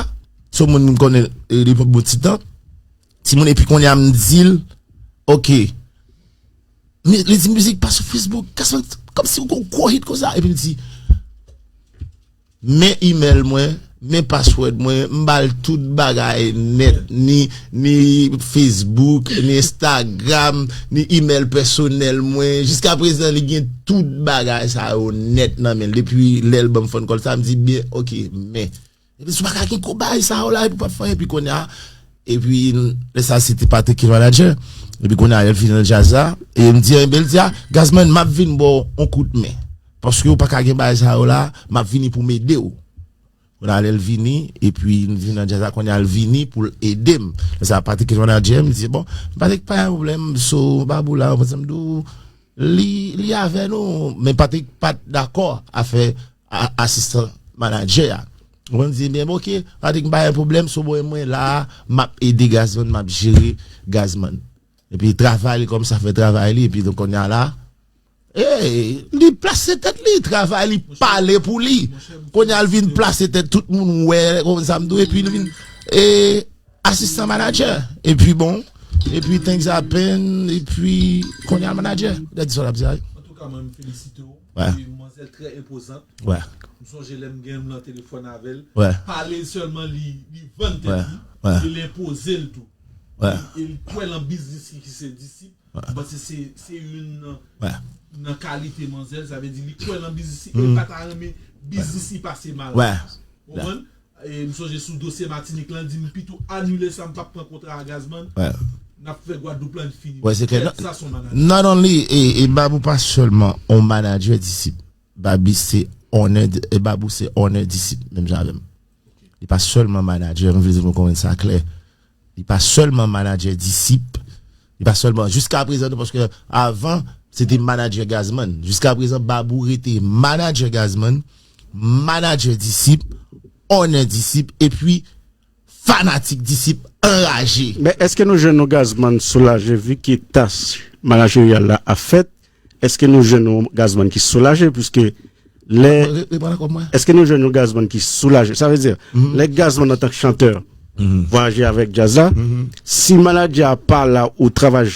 se yon moun m konnen, e, depi yon bon ti tan. Timoun, epi kounye a, m di l, "Ok." Mi- Li di, "Mizik pa sou Facebook, Gazman, kòmsi w gon gwo hit konsa." Epi, m di, Men email mwen, men password mwen, m ba l tout bagay nèt, ni, ni Facebook, ni Instagram, ni email pèsonèl mwen. Jiska prezan, li gen tout bagay sa yo nèt nan men l. Depi lè l ban m phone call sa, m di, "Byen, ok, men." Epi, si w pa ka gen gwo bagay sa yo la, epi w p ap fè anyen, epi kounye a, epi, lè sa, se te Patrick ki manager. Epi, kounye a, lè l vini nan djaz la, e m di, enben, l di, "A, Gazman, m ap vin ba w yon kout men. Paske w pa ka gen bagay sa yo la, m ap vini pou m ede w." Kounye a lè l vini, epi l vin nan djaz la, kounye a l vini pou l ede m. Lè sa, Patrick ki manager m, li di, "Bon, Patrick, pa gen pwoblèm, so, Babou la, w konprann sa m di w, li, li avè nou." Men Patrick pa t dakò afè a- asistan manadjè a. Mwen di, "Byen, ok, Patrick, m pa gen pwoblèm, so, bon, mwen la, m ap ede Gazman, m ap jere Gazman." Epi travay li kòmsi ap fè travay li, epi donk kounye a la, e, li plase tèt li, travay li pale pou li. Kounye a l vin plase tèt tout moun wè, konn sa m di w, epi li vin, e, asistan manadjè. Epi bon, epi things happen, epi kounye a l manadjè. Gade sa l ap di a. Antouka, mwen, m felisite w. Wi. Epi manzèl trè enpozant. Wi. M sonje lè m gen m nan telefòn avè l. Wi. Pale sèlman, li, li vann tèt li. Wi. E l enpoze l tou. Wi. E, e l kwè nan biznis li ki se Disip. Wi. M panse se, se youn nan, nan kalite manzèl, sa vle di li kwè nan biznis li, e l pa ta renmen biznis li pase mal. Wi. Ou konprann? E m sonje sou dosye Matinik lan, di m pito anile sa, m p ap pran kontra a Gazman. Wi. N ap fè Gwadloup lan fini. Wi, se klè. Sa se yon manadjè. Not only, e, e Babou pa sèlman yon manadjè Disip. Babi se owner, e Babou se owner Disip, menm jan avè m. Li pa sèlman manadjè, m vle di nou konprann sa klè. Li pa sèlman manadjè Disip. Li pa sèlman, jiska prezan, non, paske avan, se te manadjè Gazman. Jiska prezan, Babou rete manadjè Gazman, manadjè Disip, owner Disip, epi fanatik Disip anraje. Men èske nou jwenn yon Gazman soulaje, vi ke tas manajeryal la ap fèt? Èske nou jwenn yon Gazman ki soulaje? Piske Lè, Re- reprann ankò mwen. Èske nou jwenn yon Gazzman ki soulaje? Sa vle di, lè Gazzman antanke chantè vwayaje avèk djaz la, si manadjè a pa la ou travay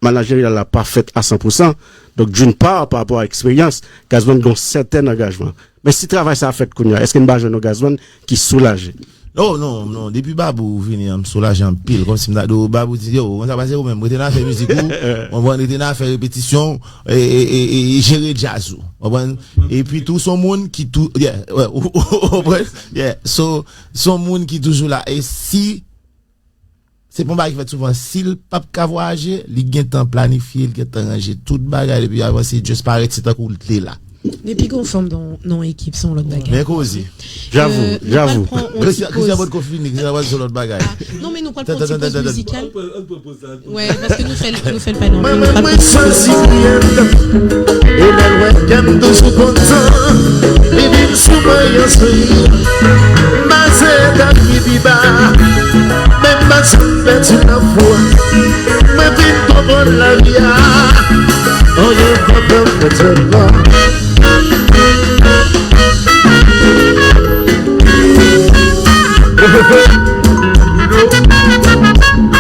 manajèryal la pa fèt a san pou san, donk d'une part, pa rapò a eksperyans, Gazzman gen yon sèten angajman. Men si travay sa a fèt kounye a, èske n pa jwenn yon Gazzman ki soulaje? Non, non, non. Depi Babou vini an, m soulaje anpil. Kòmsi m ta di w, Babou di, yo, konn sa pase ou menm, rete nan afè mizik ou, konprann, rete nan afè repetisyon, e, e, e, e, e jere djaz ou. Konprann? Epi tou, se yon moun ki tou, yeah, ouais, ou, ou, ou konprann? Yeah, so, se yon moun ki toujou la. E si, se pa yon bagay ki fèt souvan, si l p ap ka vwayaje, li gentan planifye, li gentan ranje tout bagay, depi avan, se just parèt, se tankou l te la. Depi gen yon fanm nan, nan ekip, se yon lòt bagay. Men koze. J'avoue, Euh, nou pral j'avoue. Pran yon ti Christian, Christian poz. Potko fini, Christian Potko se lòt bagay. Ah, non, men nou pral pran yon ti poz mizikal. Wè, paske nou fè l, nou fè l pale anpil. Mwen, nou mwen, pral mwen pran yon ti poz. Swazi kouyen m, e lè l wè kè m toujou kontan, li vin sou mwen yon souri. Maze dam ki pi ba, men m pa janm pèdi lafwa. Mwen vin konprann lavi a. Anyen pa pè m pèdi lafwa.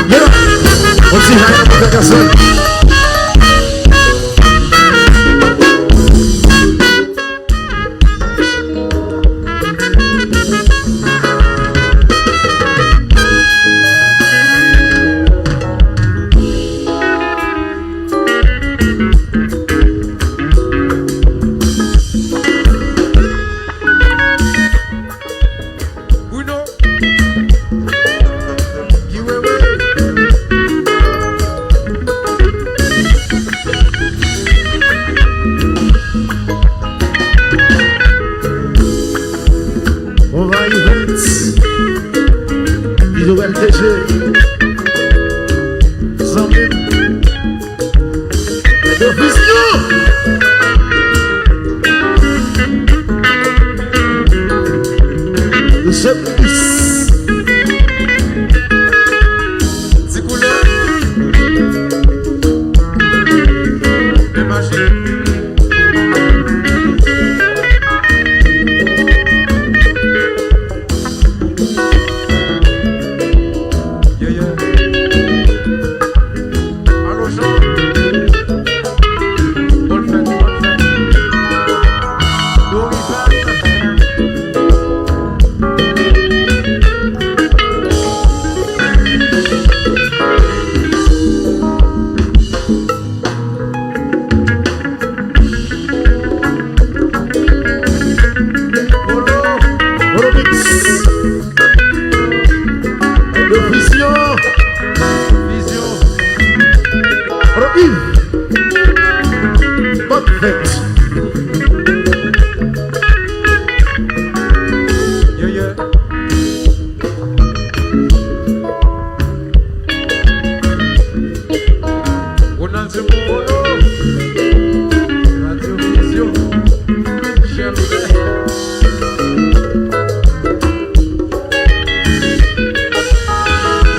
Yeah. On ti high nan pòt gason. Bruno. Guy Wewe. Ova Events. Guy Wewe L T G. Zanmi m. Yo vizyon. Jèm plis. Ti koulè. Byen mache. Yeah, yeah. Alo, Jean. Bòn fèt, bòn fèt. Dorival. Polo, Polo Mix. Vizyon. Vizyon. Polo Yves. Bòn fèt. Yeah, yeah. Ronaldinho Polo, Radio Vision, Michel Boulet.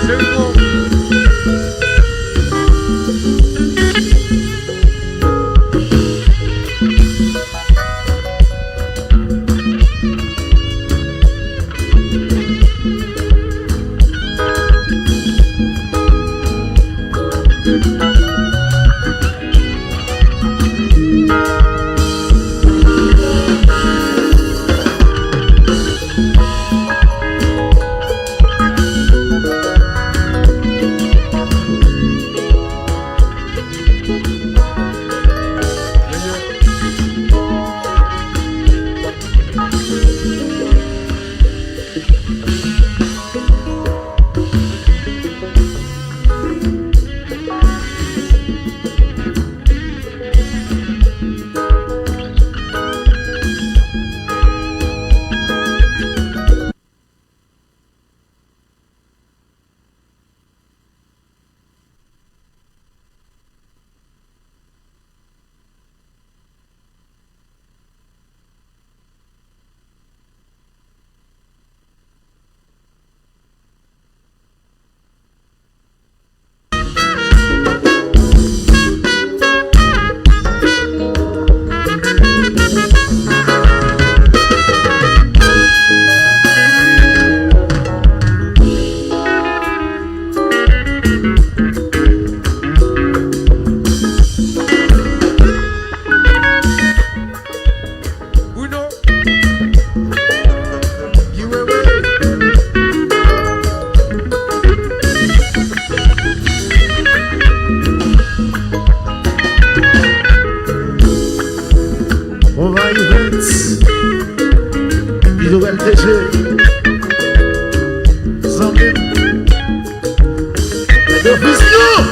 Seriko. Zanmi m. Nèg yo vizyon.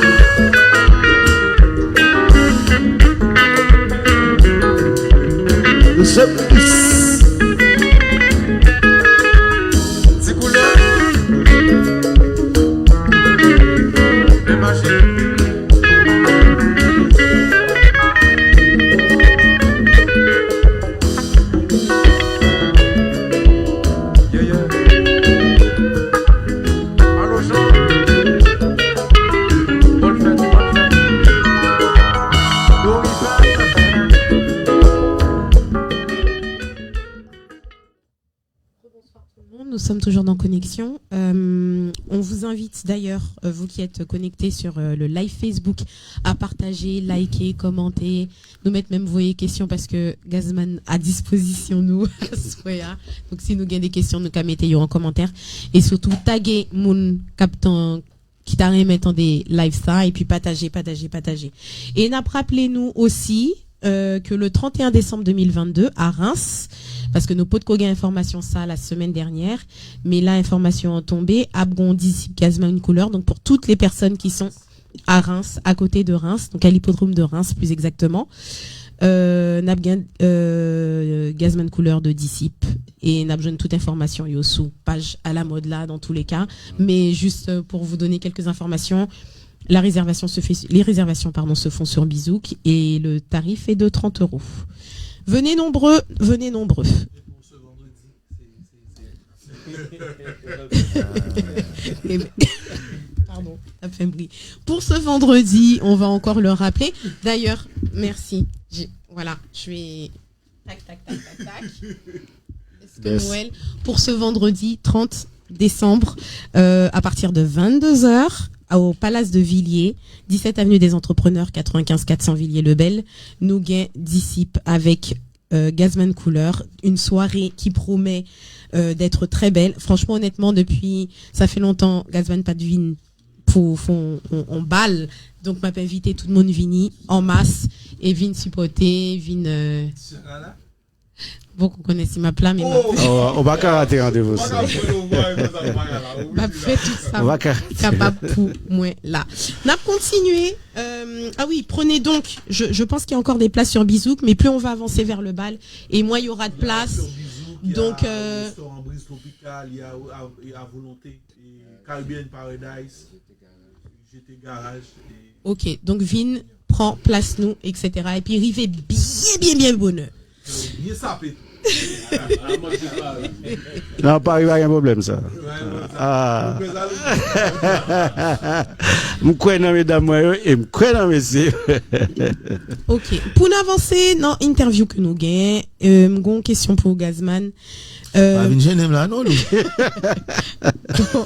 Ti koulè. Men mache. Yeah, yeah. Alo, Jean. Bonne fête, bonne fête. Doris. Rebonsoir tout le monde, nous sommes toujours dans Connexion. Euh, on vous invite d'ailleurs, euh, vous qui êtes connectés sur, euh, le live Facebook, à partager, liker, commenter. Nou mèt menm voye kesyon paske Gazman a dispozisyon nou aswè a. Donk si nou gen de kesyon, nou ka mete yo an kòmantè. E sitou, tage moun k ap tan-, ki ta renmen tande live sa, epi pataje, pataje, pataje. E n ap raple nou osi, euh, ke le trente et un décembre deux mille vingt-deux, a Rens, paske nou potko gen enfòmasyon sa la semaine dernière, men la enfòmasyon an tonbe, ap gon Disip Gazman Couleur. Donc pour toutes les personnes qui sont à Reims, à côté de Reims, donc à l'hippodrome de Reims plus exactement, euh, n ap gen, euh, Gazman Couleur de Disip, e n ap jwenn tout enfòmasyon yo sou paj A la Mode la, dans tous les cas. Mais juste, euh, pour vous donner quelques informations, la réservation se fait, les réservations, pardon, se font sur Bizouk et le tarif est de trente euros. Venez nombreux, venez nombreux. Eh ben, pardon, ça fait un bruit. Pour ce vendredi, on va encore le rappeler. D'ailleurs, merci. J'ai, voilà, je vais tac, tac, tac, tac, tac. Est-ce que Noël, pour ce vendredi trente décembre, euh, à partir de vingt-deux heures, au Palace de Villiers, dix-sept avenue des Entrepreneurs, quatre-vingt-quinze quatre cents Villiers-le-Bel, nou gen Disip avec, euh, Gazman Couleur, une soirée qui promet, euh, d'être très belle. Franchement, honnêtement, depuis, ça fait longtemps, Gazman pa t vin pou fè on, on, on bal. Donk, m ap envite tout moun vini an mas e vin sipòte, vin, euh, Bon, ou konnen si m ap la, men m ap, oh, ou pa ka rate randevou sa. M ap fè tout sa m kapab pou mwen la. N ap kontinye. Euh, ah oui, prenez donc, je, je pense qu'il y a encore des places sur Bizouk, mais plus on va avancer vers le bal, et moins il y aura de place. Donc, euh, restaurant Brise Tropicale, il y a à, à volonté, et Caribbean Paradise, G T Garage, et Ok, donk vin pran plas nou, et cetera. Epi rive byen, byen, byen bonè. Byen sape. Nan Pari pa gen pwoblèm sa. Ah. M kwè nan medam mwen yo e m kwè nan mesye. Ok. Pou n avanse nan entèvyou ke nou gen, euh, m gon kesyon pou Gazman. Euh, pa vin jennen m la non, Lou. Bon.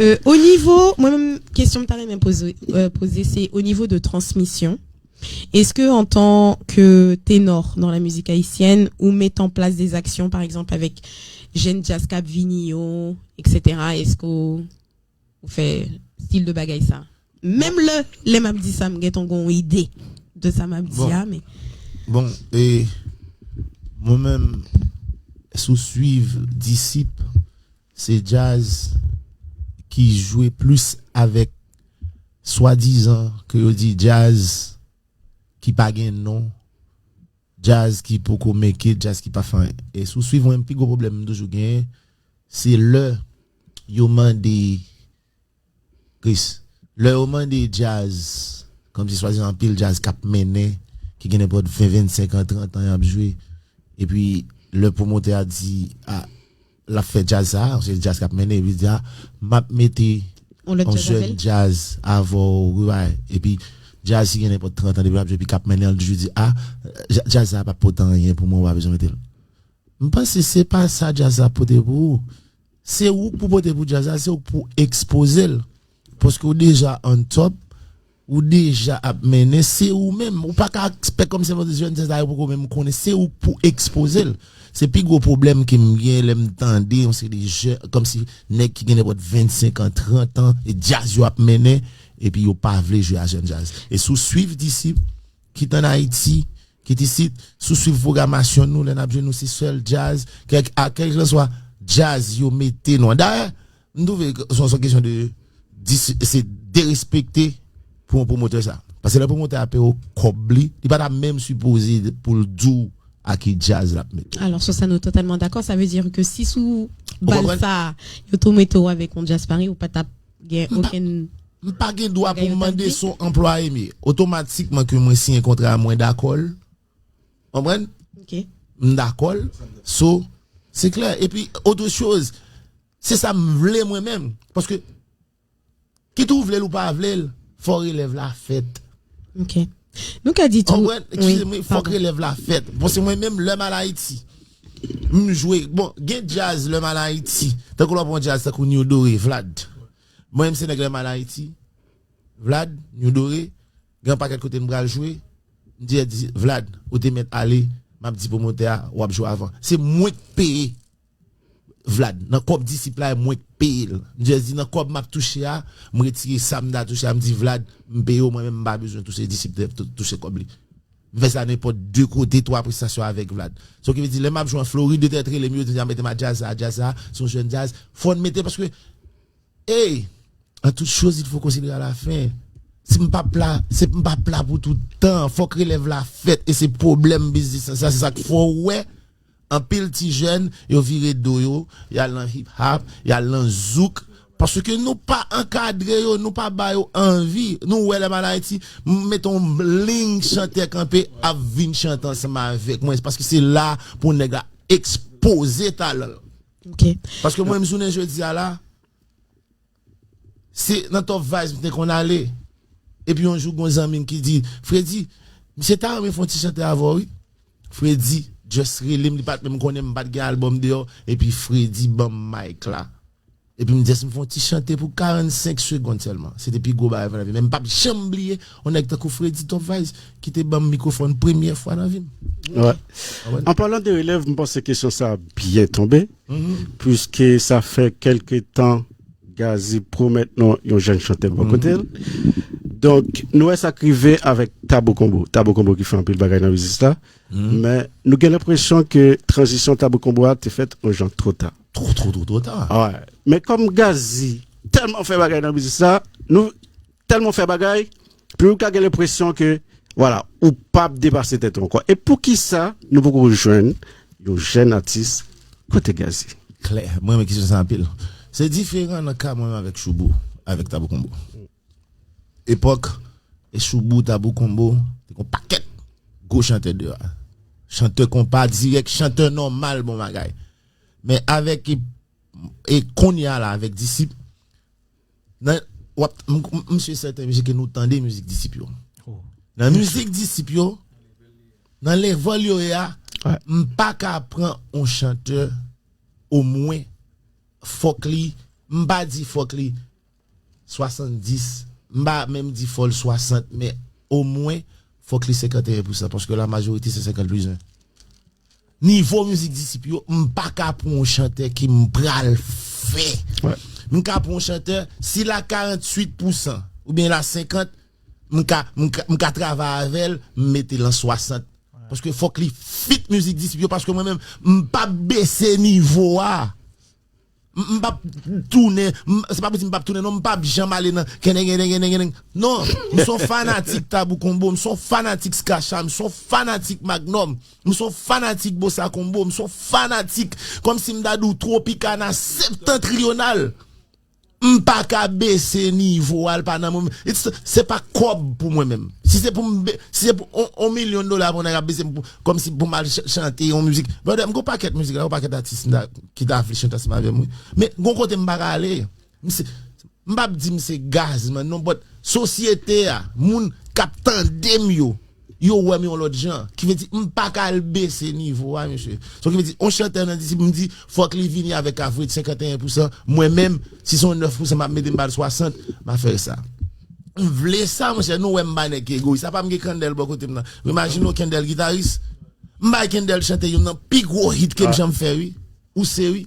Euh, o nivo, mwen menm, kesyon m ta renmen poze, euh, poze, se o nivo de transmisyon. Èske an tan ke tenor dans la musique haïtienne, ou met an plas des actions, par exemple, avec jèn djaz k ap vini yo, et cetera? Èske ou, ou fè stil de bagay sa? Menm lè, lè m ap di sa, m gentan gon ide de sa m ap di a, men. Bon, e mwen menm, si w swiv Disip, se djaz ki jwe plis avèk swadizan ke yo di djaz ki pa gen non, djaz ki poko make it, djaz ki pa fè anyen. E si w swiv mwen, pi gwo pwoblèm m toujou genyen, se lè yo mande Chris, lè yo mande djaz, kòmsi swadizan anpil djaz k ap mennen, ki gen nenpòt ven, vennsenk an, trant an y ap jwe, epi lè pwomotè a di, a, l ap fè djaz sa, se djaz k ap mennen, epi di, a, m ap mete yon jèn djaz avè w, wi, epi djaz ki gen nenpòt trant an depi l ap jwe, epi k ap mennen, l toujou di, a, djaz sa p ap pote anyen pou mwen, ou pa bezwen mete l. M panse se pa sa djaz la pote pou ou. Se ou k pou pote pou djaz la, se ou k pou ekspoze l. Paske ou deja on top, ou deja ap mennen, se ou menm. Ou pa ka ekspè kòmsi se jèn sa yo poko menm konnen, se ou k pou ekspoze l. Se pi gwo pwoblèm ke m gen lè m tande yon seri de jèn, kòmsi nèg ki gen nenpòt vennsenk an, trant an, e djaz yo ap mennen, epi yo pa vle jwe a jèn djaz. E si w swiv Disip, kit ann Ayiti, Kit isit, si w swiv pwogramasyon nou, lè n ap jwe nou se sèl djaz, kèk, a kèlkanswa djaz yo mete nou an. Dayè, m twouve se yon kesyon de dis, se derespekte pou yon pwomotè sa. Paske lè pwomotè a peye w kòb li, li pa ta menm sipoze pou l di w a ki djaz l ap mete. Alors, sur ça, nous sommes totalement d'accord. Ça veut dire que si sou bal sa, yo tou mete w avèk yon djaz Paris, ou pa t ap gen okenn. M pa gen dwa pou m mande si yon anplwaye m ye. Otomatikman ke mwen siyen kontra a, mwen dakò l. Konprann? Ok. M dakò l. So, se klè. Epi, otre choz, se sa m vle mwen menm. Paske, kit ou vle l ou pa vle l, fò relèv la fèt. Ok. Nou ka di tou. Konprann? Eskize m, fòk relèv la fèt. Bon, se mwen menm, lè m al Ayiti, m jwe. Bon, gen djaz lè m al Ayiti. Tankou lè w pran djaz, tankou New Doré, Vlad. Mwen menm, se nèg lè m al Ayiti. Vlad, New Doré, gen yon pakèt kote m pral jwe. M di, di, Vlad, ou te mèt ale, m ap di pwomotè a, w ap jwe avan. Se mwen k peye Vlad. Nan kòb Disip la, e mwen k peye l. M di, di, nan kòb m ap touche a, m retire sa m ta touche a, m di, Vlad, m peye w, mwen menm m pa bezwen touche Disip, tou- touche kòb li. M fè sa nenpòt de kote, twa prestasyon avèk Vlad. So ki vle di, lè m ap jwe an Florid, yo te rele m, yo di, a mete m a djaz sa, a djaz sa, se yon jèn djaz. Fò n mete, paske Ey, en toute chose, il faut considérer à la fin. Si m p ap la, se m p ap la pou tout tan. Fòk relèv la fèt. E se pwoblèm biznis lan sa. Se sa k fè w wè anpil ti jèn, yo vire do yo, y al nan hip hop, y al nan zouk. Paske nou pa ankadre yo, nou pa ba yo anvi. Nou wè lè m al Ayiti, m mete yon liy chantè kanpe ap vin chante ansanm avèk mwen. Paske se la pou nèg la ekspoze talan l. Ok. Paske mwen, m jounen jodi a la, se nan Top Vibes m te konn ale. Epi yon jou, gon zanmi m ki di, Fredi, misye ta renmen fè yon ti chante avè w, wi. Fredi just rele m, li pa t menm konnen m pa t gen albòm deyò. Epi Fredi ban m mic la. Epi m just m fè yon ti chante pou karannsenk segonn sèlman. Se te pi gwo bagay m fè nan vi m. Men m p ap janm bliye yon nèg tankou Fredi Top Vibes ki te ban m mikwofòn premyè fwa nan vi m. An palan de relèv, m panse kesyon sa a byen tonbe. Puiske sa fè kèlke tan Gazzy pwomèt nou yon jèn chantè bò kote l. Donk, nou wè sa k rive avèk Tabou Combo. Tabou Combo ki fè anpil bagay nan biznis la. Men nou gen lenpresyon ke tranzisyon Tabou Combo a te fèt yon jan twò ta. Twò, twò, twò, twò ta. Men kòm Gazzy tèlman fè bagay nan biznis la, nou tèlman fè bagay, piblik la gen lenpresyon ke, vwala, ou p ap depase tèt ou ankò. E poukisa nou poko jwenn yon jèn atis kote Gazzy? Klè, mwen renmen kesyon sa anpil. Se diferan nan ka mwen menm avèk Shoubou, avèk Tabou Combo. Epòk, e Shoubou, Tabou Combo, te gon pakèt gwo chantè deyò a. Chantè konpa dirèk, chantè nòmal, bon bagay. Men avèk e, e kounye a la, avèk Disip, nan, w ap, m, m, m sèten, mesye, ke nou tande mizik Disip yo. Nan mizik Disip yo, nan level yo ye a, m pa ka pran yon chantè, omwen, fòk li, m pa di fòk li swasanndis, m pa menm di fò l swasant, men omwen, fòk li senkanteyen pousan, paske la majorite se senkant plis ven. Nivo mizik Disip yo, m pa ka pran yon chantè ke m pral fè. M ka pran yon chantè, si l a karanntuit pousan, oubyen l a senkant, m ka, m ka, m ka travay avè l, m mete l an swasant. Paske fòk li fit mizik Disip yo, paske mwen menm, m p ap bese nivo a. M, m p ap tounen, m, se pa pou di m p ap tounen, non, m p ap janm ale nan kennengendengendengendeng. Non, m se yon fanatik Tabou Combo, m se yon fanatik Skacha, m se yon fanatik Magnum, m se yon fanatik Bossa Combo, m se yon fanatik, kòmsi m ta di w, Tropicana Septentrional. M pa ka bese nivo a, l pa nan mwen. It's, se pa kòb pou mwen menm. Si se pou m, be- si se pou on, on milyon dola pou nèg ap bese m pou, kòmsi pou m al ch- chante yon mizik. Brother, m gon pakèt mizik la, yon pakèt atis m ta- ki ta vle chante ansanm avè m, wi. Men gon kote m pa ka ale. M se- m p ap di m se Gazman, non, but sosyete a, moun k ap tande m yo, yo wè m yon lòt jan. Ki vle di, m pa ka al bese nivo a, mesye. So, ki vle di, on chantè nan Disip, m di, fòk li vini avèk average senkanteyen pousan. Mwen menm, si se yon nèf pousan, m ap mete m ba l swasant, m a fè sa. M vle sa, monchè, nou wè m pa nèg ki egoyis. Apa m gen Kendel bò kote m nan. Imajine w Kendel gitaris. M bay Kendel chante youn nan pi gwo hit ke m janm fè, wi. Ou se, wi.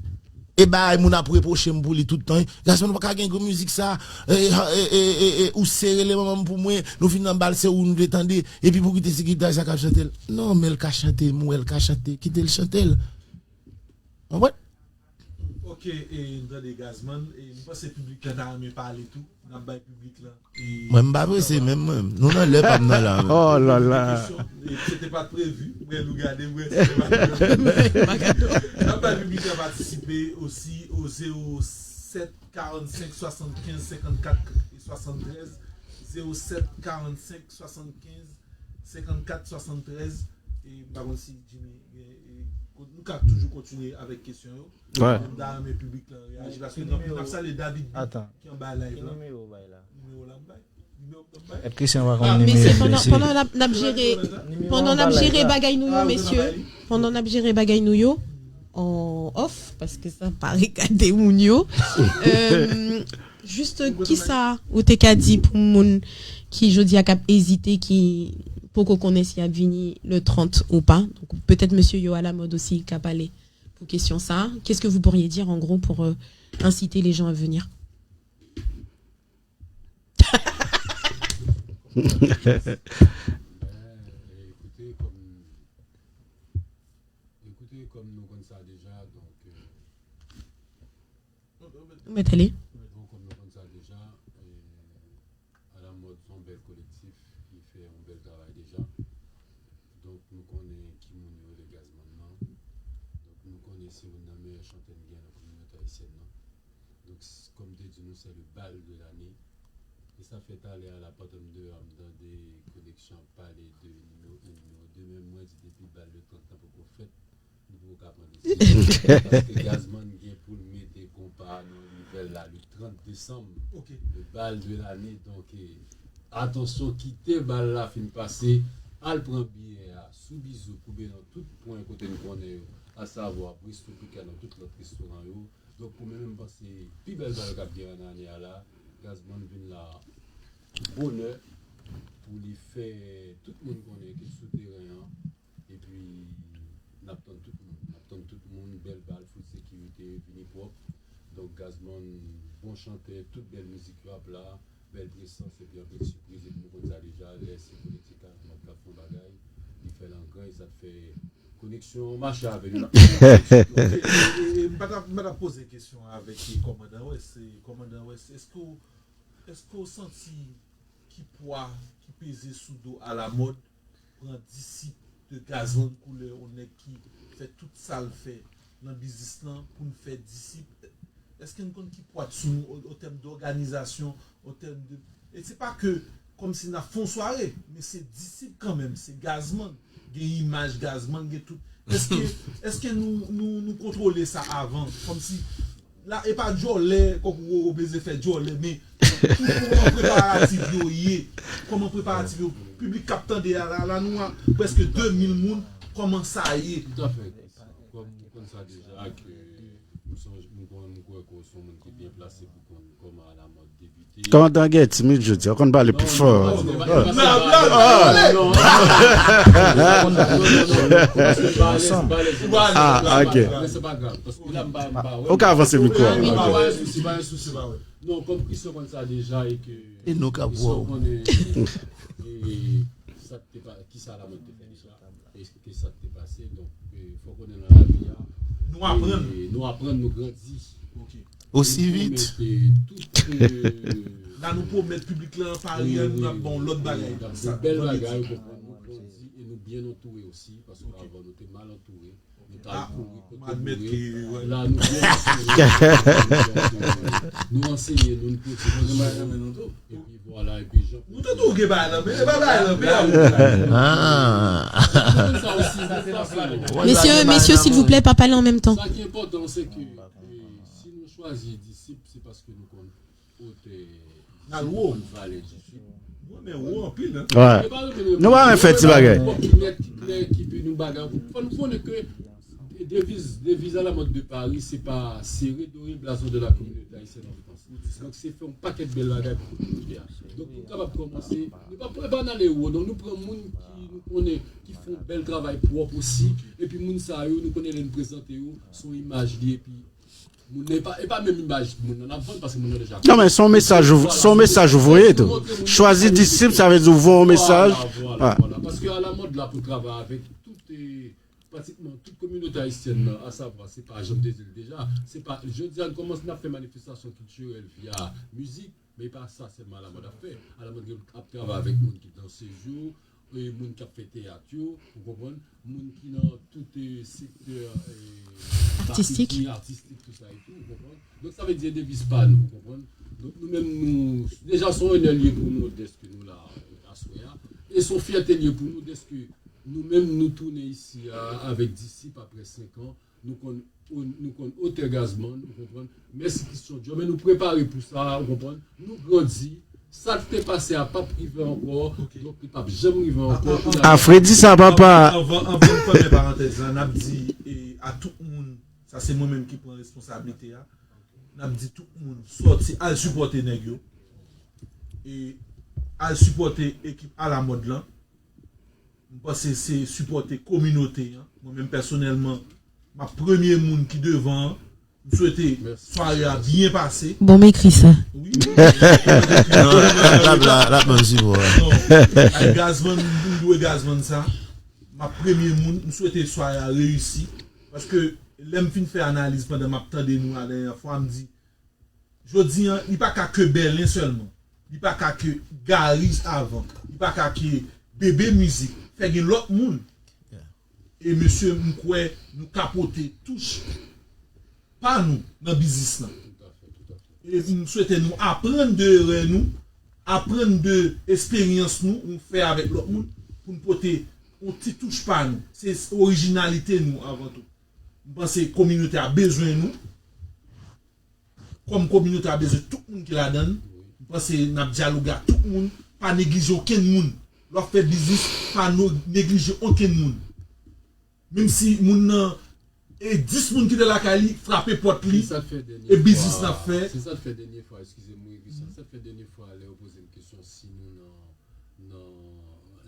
E bagay moun ap repwoche m pou li tout tan. Gason, nou pa ka gen gwo mizik sa. E, e, e, e, e, ou sere le manman m pou mwen. Nou fin nan bal, se ou nou te tande. Epi pou kite sekirite sa k ap chante l. Non, men l ka chante, m wè l ka chante. Kite l chante l. Konprann? Ok, e, m tande Gazman. E, m panse piblik la ta renmen pale tou. N ap bay piblik la. E, mwen, m pa prese menm, mwen. Nou nan lè pa m nan la, menm. Oh la la. Se te pa t previ. Mwen, nou gade, mwen, se te pa t previ. N ap bay piblik la patisipe osi o zewo sèt karannsenk swasannkenz senkannkat e swasanntrèz, zewo sèt karannsenk swasannkenz senkannkat swasanntrèz. E m pa konn si Jimmy gen, e, nou ka toujou kontinye avèk kesyon yo. Wi. M ta renmen piblik la reyaji, paske n ap, n ap salye David Beat ki anba live la. Ki nimewo w bay la? Nimewo la m bay. Nimewo m bay. Èske Christian pa konn nimewo mesye, pandan, mesye? Pandan n ap, n ap jere, pandan n ap jere bagay nou yo, mesye, pandan n ap jere bagay nou yo, an off, paske sa pa regade moun yo. Euh, jis, kisa ou te ka di pou moun ki jodi a k ap ezite, ki poko konnen si y ap vini le trant ou pa? Donk, petèt mesye yo a la mòd osi ka pale pou kesyon sa. Qu'est-ce que vous pourriez dire en gros pour, euh, inciter les gens à venir? Ekoute, kòm, ekoute, kòm nou konn sa deja, donk, euh, Ou mèt ale. Bon, kòm nou konn sa deja, e, Alamòd se yon bèl kolektif ki fè yon bèl travay deja. Donk, nou konnen ki moun yo rele Gazman nan. Donk, nou konnen se youn nan meyè chantè n gen nan kominote ayisyèn nan. Donk, s-, kòm m te di nou, se le bal de lane. E sa fè talè a la, pandan m deyò a, m tande koneksyon ap pale de nimewo en, nimewo de, men mwen di depi bal le trant lan poko fèt, nou poko ka pran desizyon. Paske Gazman gen pou l mete konpa a nan nivèl la le trant desanm, le bal de lane. Donk, e, atansyon, kite bal la fin pase, al pran biyè a sou Bizou, koube nan tout pwen kote n konnen yo, asavwa Bristol Pickard, nan tout lòt restoran yo. Donk, pou mwen menm, m panse pi bèl bal k ap gen an ane a la, Gazman vin la bonè pou li fè tout moun konnen ke sou teren an. Epi, n ap tann tout moun. N ap tann tout moun, bèl bal, full sekirite, vini pwòp. Donk, Gazman, bon chantè, tout bèl mizik yo ap la, bèl prezans, epi anpil sipriz, epi nou konn sa deja, lè se kolektif Alamòd k ap fè yon bagay, li fè l an gran, e sa t fè koneksyon mache avè nou. E, e, e, m pa t ap, m pa t ap poze kesyon avèk kòmandan Wès. E, kòmandan Wès, èske w, èske w santi ki pwa ki peze sou do Alamòd pran disip de Gazman Koulè, yon nèg ki fè tout sa l fè nan biznis lan pou n fè disip? Èske n konn ki pwa t sou nou, an, an tèm dòganizasyon, an tèm de, e se pa ke kòmsi n ap fè yon sware, men se disip kanmenm, se Gazman, gen imaj Gazman, gen tout. Èske, èske nou, nou, nou kontwole sa avan? Kòmsi, la, e pa djòlè, kòk ou bezwen fè djòlè, men ou, ou, kòman preparatif yo ye? Kòman preparatif yo? Piblik k ap tande a la, la nou a prèske de mil moun, kòman sa ye? Toutafè. Kòm ou konn sa deja, ke m sonje, m konn, m kwè ke w se yon moun ki byen plase pou konn kòman Alamòd debite. Kòmandan Guetty, timid jodi a, w konn pale pi fò. Ah, ok. Ou ka avanse mikwo a. Non, kòm Christian konn sa deja e ke Christian konnen, e, sa k te pa, kisa Alamòd te fè deja. E ke sa k te pase. Donk, e, fò konnen nan lavi a, nou aprann. E, nou aprann, nou grandi. Osi vit. La nou pwomèt piblik lan, pari a, nou ap ba w lòt bagay. Sa, bèl bagay, ou konprann, nou grandi e nou byen antoure osi, paske avan nou te mal antoure. Nou t al kouri kote nou ye. La, nou byen antoure. Nou anseye, nou, nou pwodui. Epi vwala, epi jan. Nou te tou gen bagay nan men, e pa bagay nan men. Ah. Mesye, mesye, silvouplè, pa pale an menm tan. Sa ki enpòtan, se ke, e, si nou chwazi disip, se paske nou konn otè, si nou konn valè disip. Nou renmen wo anpil, hein. Nou pa renmen fè ti bagay. Ki nèt, ki klè, ki pi nou bagay. Fò nou konnen ke deviz, deviz Alamòd de Paris, se pa sere, dore, blason de la communauté haïtienne en France. Donk, se fè yon pakèt bèl bagay pou kominote a. Donk, nou kapab kòmanse, nou pa, pa nan le wo, donk nou pran moun ki nou konnen, ki fè yon bèl travay pwòp osi, epi moun sa yo, nou konnen lè n prezante yo, se yon imaj li, epi Moun nan, e pa, e pa menm imaj moun nan n ap vann, paske moun nan deja... Non, men se yon mesaj, se yon mesaj ou voye tou. Chwazi disip, sa vle di ou voye yon mesaj. Vwala, vwala, vwala. Paske Alamòd la pou travay avèk tout, eh, pratikman tout kominote ayisyèn nan, asavwa, se pa, jan m te di l deja, se pa, jodi a, n kòmanse, n ap fè manifestasyon kiltirèl via mizik, men e pa sa sèlman Alamòd ap fè. Alamòd ap travay avèk moun ki danse yo, e moun k ap fè teyat yo, ou konprann? Moun ki nan tout, eh, sektè, eh, artistik, artistik, tout sa e tou, ou konprann? Donk, sa vle di e deviz pa nou, ou konprann? Donk, nou menm, nou, deja, se yon onè l ye pou nou dèske nou la, eh, aswè a. E se yon fyète l ye pou nou dèske nou menm, nou tounen isi a avèk Disip apre senk an. Nou konn, nou konn otè Gazman, ou konprann? Mèsi Christian Dior, men nou prepare pou sa, ou konprann? Nou grandi, sa k te pase a p ap rive ankò, donk li p ap janm rive ankò. A, a, a, a, Fredi sa, papa. Anvan, anvan, anvan n fèmen parantèz la, n ap di, e, a tout moun, sa se mwen menm ki pran responsablite a, n ap di tout moun, sòti, al sipòte nèg yo, e al sipòte ekip Alamòd lan. M panse se sipòte kominote an. Mwen menm pèsonèlman, m ap premye moun ki devan an. M swete sware a byen pase. Bon, m ekri sa. Wi. Non, l ap, l ap, l ap ban sipò a. Non, ay Gazman, m dwe Gazman sa. M ap premye moun, m swete sware a reyisi. Paske lè m fin fè analiz pandan m ap tande nou la dènyè fwa, m di, jodi an, li pa ka ke Bèlen sèlman. Li pa ka ke Gary avan. Li pa ka ke Bebe Mizik. Fè gen lòt moun. E mesye, m kwè nou ka pote touch pa nou nan biznis lan. E m swete nou aprann de erè nou, aprann de esperyans nou, nou fè avèk lòt moun, pou n pote yon ti touch pa nou. Se orijinalite nou avan tou. M panse kominote a bezwen nou. Kòm kominote a bezwen tout moun ki ladan l, m panse n ap dyaloge ak tout moun, pa neglije okenn moun. Lè w ap fè biznis, pa no-, neglije okenn moun. Menm si moun nan, e dis moun ki te lakay li, frape pòt li, e biznis n ap fè. Se sa k fè dènye fwa, eskize m, wi, Christian, se sa k fè dènye fwa, lè yo poze m kesyon si nou nan, nan,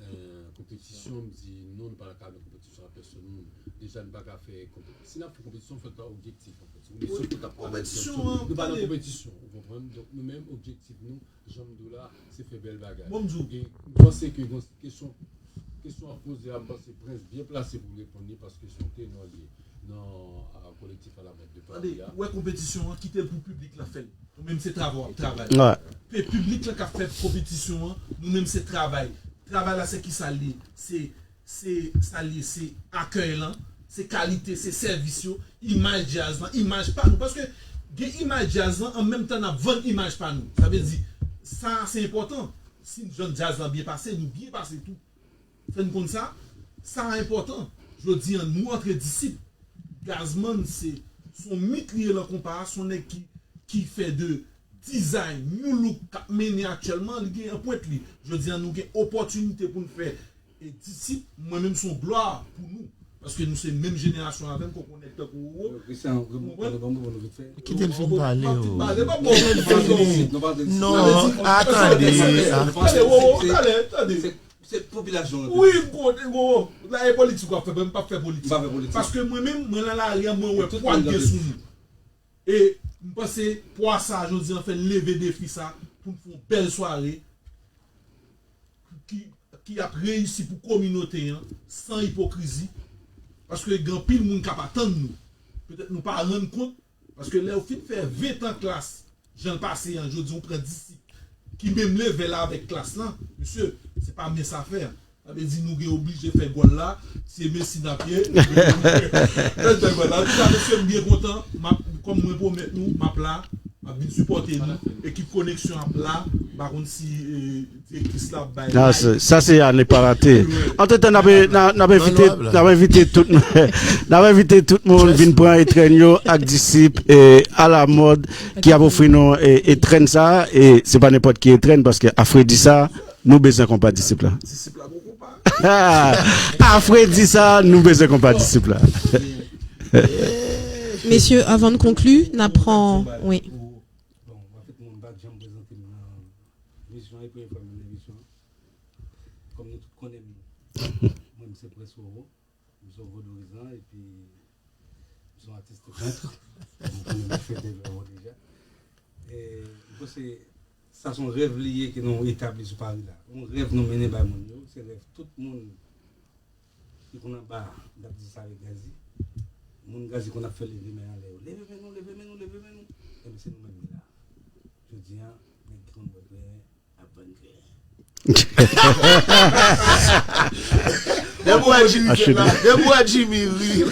eh, konpetisyon, m di non, nou pa ka nan konpetisyon ak pèsonn moun. Deja, nou pa ka fè konpe-, si n ap fè konpetisyon, fò n ta objektif, anfèt. Si w vle sòti, w t ap konpetisyon, nou pa nan konpetisyon, ou konprann? Donk, nou menm, objektif nou, jan m di w la, se fè bèl bagay. Bon, m di w. E m panse ke gon kesyon, kesyon ap poze a, m panse Prince byen plase pou l reponn li, paske se yon tenò l ye nan, a, kolektif Alamòd de Pari a. Tande, ou wè konpetisyon an, kite l pou piblik la fè l. Nou menm se travay w ap travay. Wi. Pe-, piblik la k ap fè konpetisyon an, nou menm se travay. Travay la se kisa l ye? Se, se sa l ye, se akèy lan, se kalite, se sèvis yo, imaj djaz lan, imaj pa nou. Paske gen imaj djaz lan, an menm tan n ap vann imaj pa nou. Sa vle di, sa se enpòtan. Si jan djaz lan byen pase, nou byen pase tou. Fè n konn sa, sa enpòtan. Jodi an, nou antre Disip. Gazman se, se yon mit li ye lan konpa a, se yon nèg ki, ki fè de dizay, new look k ap mennen aktyèlman, li gen anprent li. Jodi an, nou gen opòtinite pou n fè, e, Disip, mwen menm se yon glwa pou nou. Paske nou se menm jenerasyon avè m, kòk yon nèg tankou ou. Christian, ou konprann? Reponn, reponn, reponn vit fè. Kite l fin pale, o. M ap fin pale, pa bon, non, non, non, atande, tande, wo, wo, tande, tande. Se popilasyon an. Wi, m konnen, wo, la e politik w ap fè, men m p ap fè politik. M pa fè politik. Paske mwen menm, mwen nan lari a, mwen wè pwa k gen sou nou. E m panse pwa sa, jodi an, fè n leve defi sa, pou n fè yon bèl sware ki, ki ap reyisi pou kominote an, san ipokrizi. Paske gen anpil moun k ap atann nou. Petèt nou pa rann kont, paske lè w fin fè ven tan klas, jan l pase an, jodi w pran Disip ki menm levèl avèk klas lan, mesye, se pa mens afè. Sa vle di nou gen oblije fè gòl la, se Messi n ap ye. Fè gòl la. Antouka, mesye, m byen kontan. M ap, kòm mwen pwomèt nou, m ap la. M ap vin sipòte nou. Ekip Koneksyon ap la. M pa konn si, eh, direktris la ap bay. Sa se, sa se a ne pa rate. Antretan, n ap, n ap, n ap envite, n ap envite tout, n ap envite tout moun vin pran etrenn yo ak Disip, eh, Alamòd ki ap ofri nou, eh, etrenn sa, e se pa nenpòt ki etrenn, paske a fredi sa, nou bezwen konpa Disip la. Disip la gon konpa. A fredi sa, nou bezwen konpa Disip la. Mesye, avan n konkli, n ap pran, wi. Bon, anfèt, mwen m pa t janm prezante m nan emisyon, e premye fwa m nan emisyon. Kòm nou tout konnen m, mwen m se Prince Roro, m se yon vodouyizan, epi Se yon atis te pent. M konnen m fè de vè deja. E, m panse sa se yon rèv li ye ke nou etabli sou Paris la. Yon rèv nou mennen bay moun yo, se rèv tout moun ki konn anba, n ap di sa avèk Gazi. Moun Gazi konn ap fè leve men anlè yo. Leve men nou, leve men nou, leve men nou. Ebyen, se nou menm ki la. Jodi a, nèg ki konn bwè kleren ap vann kleren. Depi w wè Jimmy fè la, depi w wè Jimmy ri.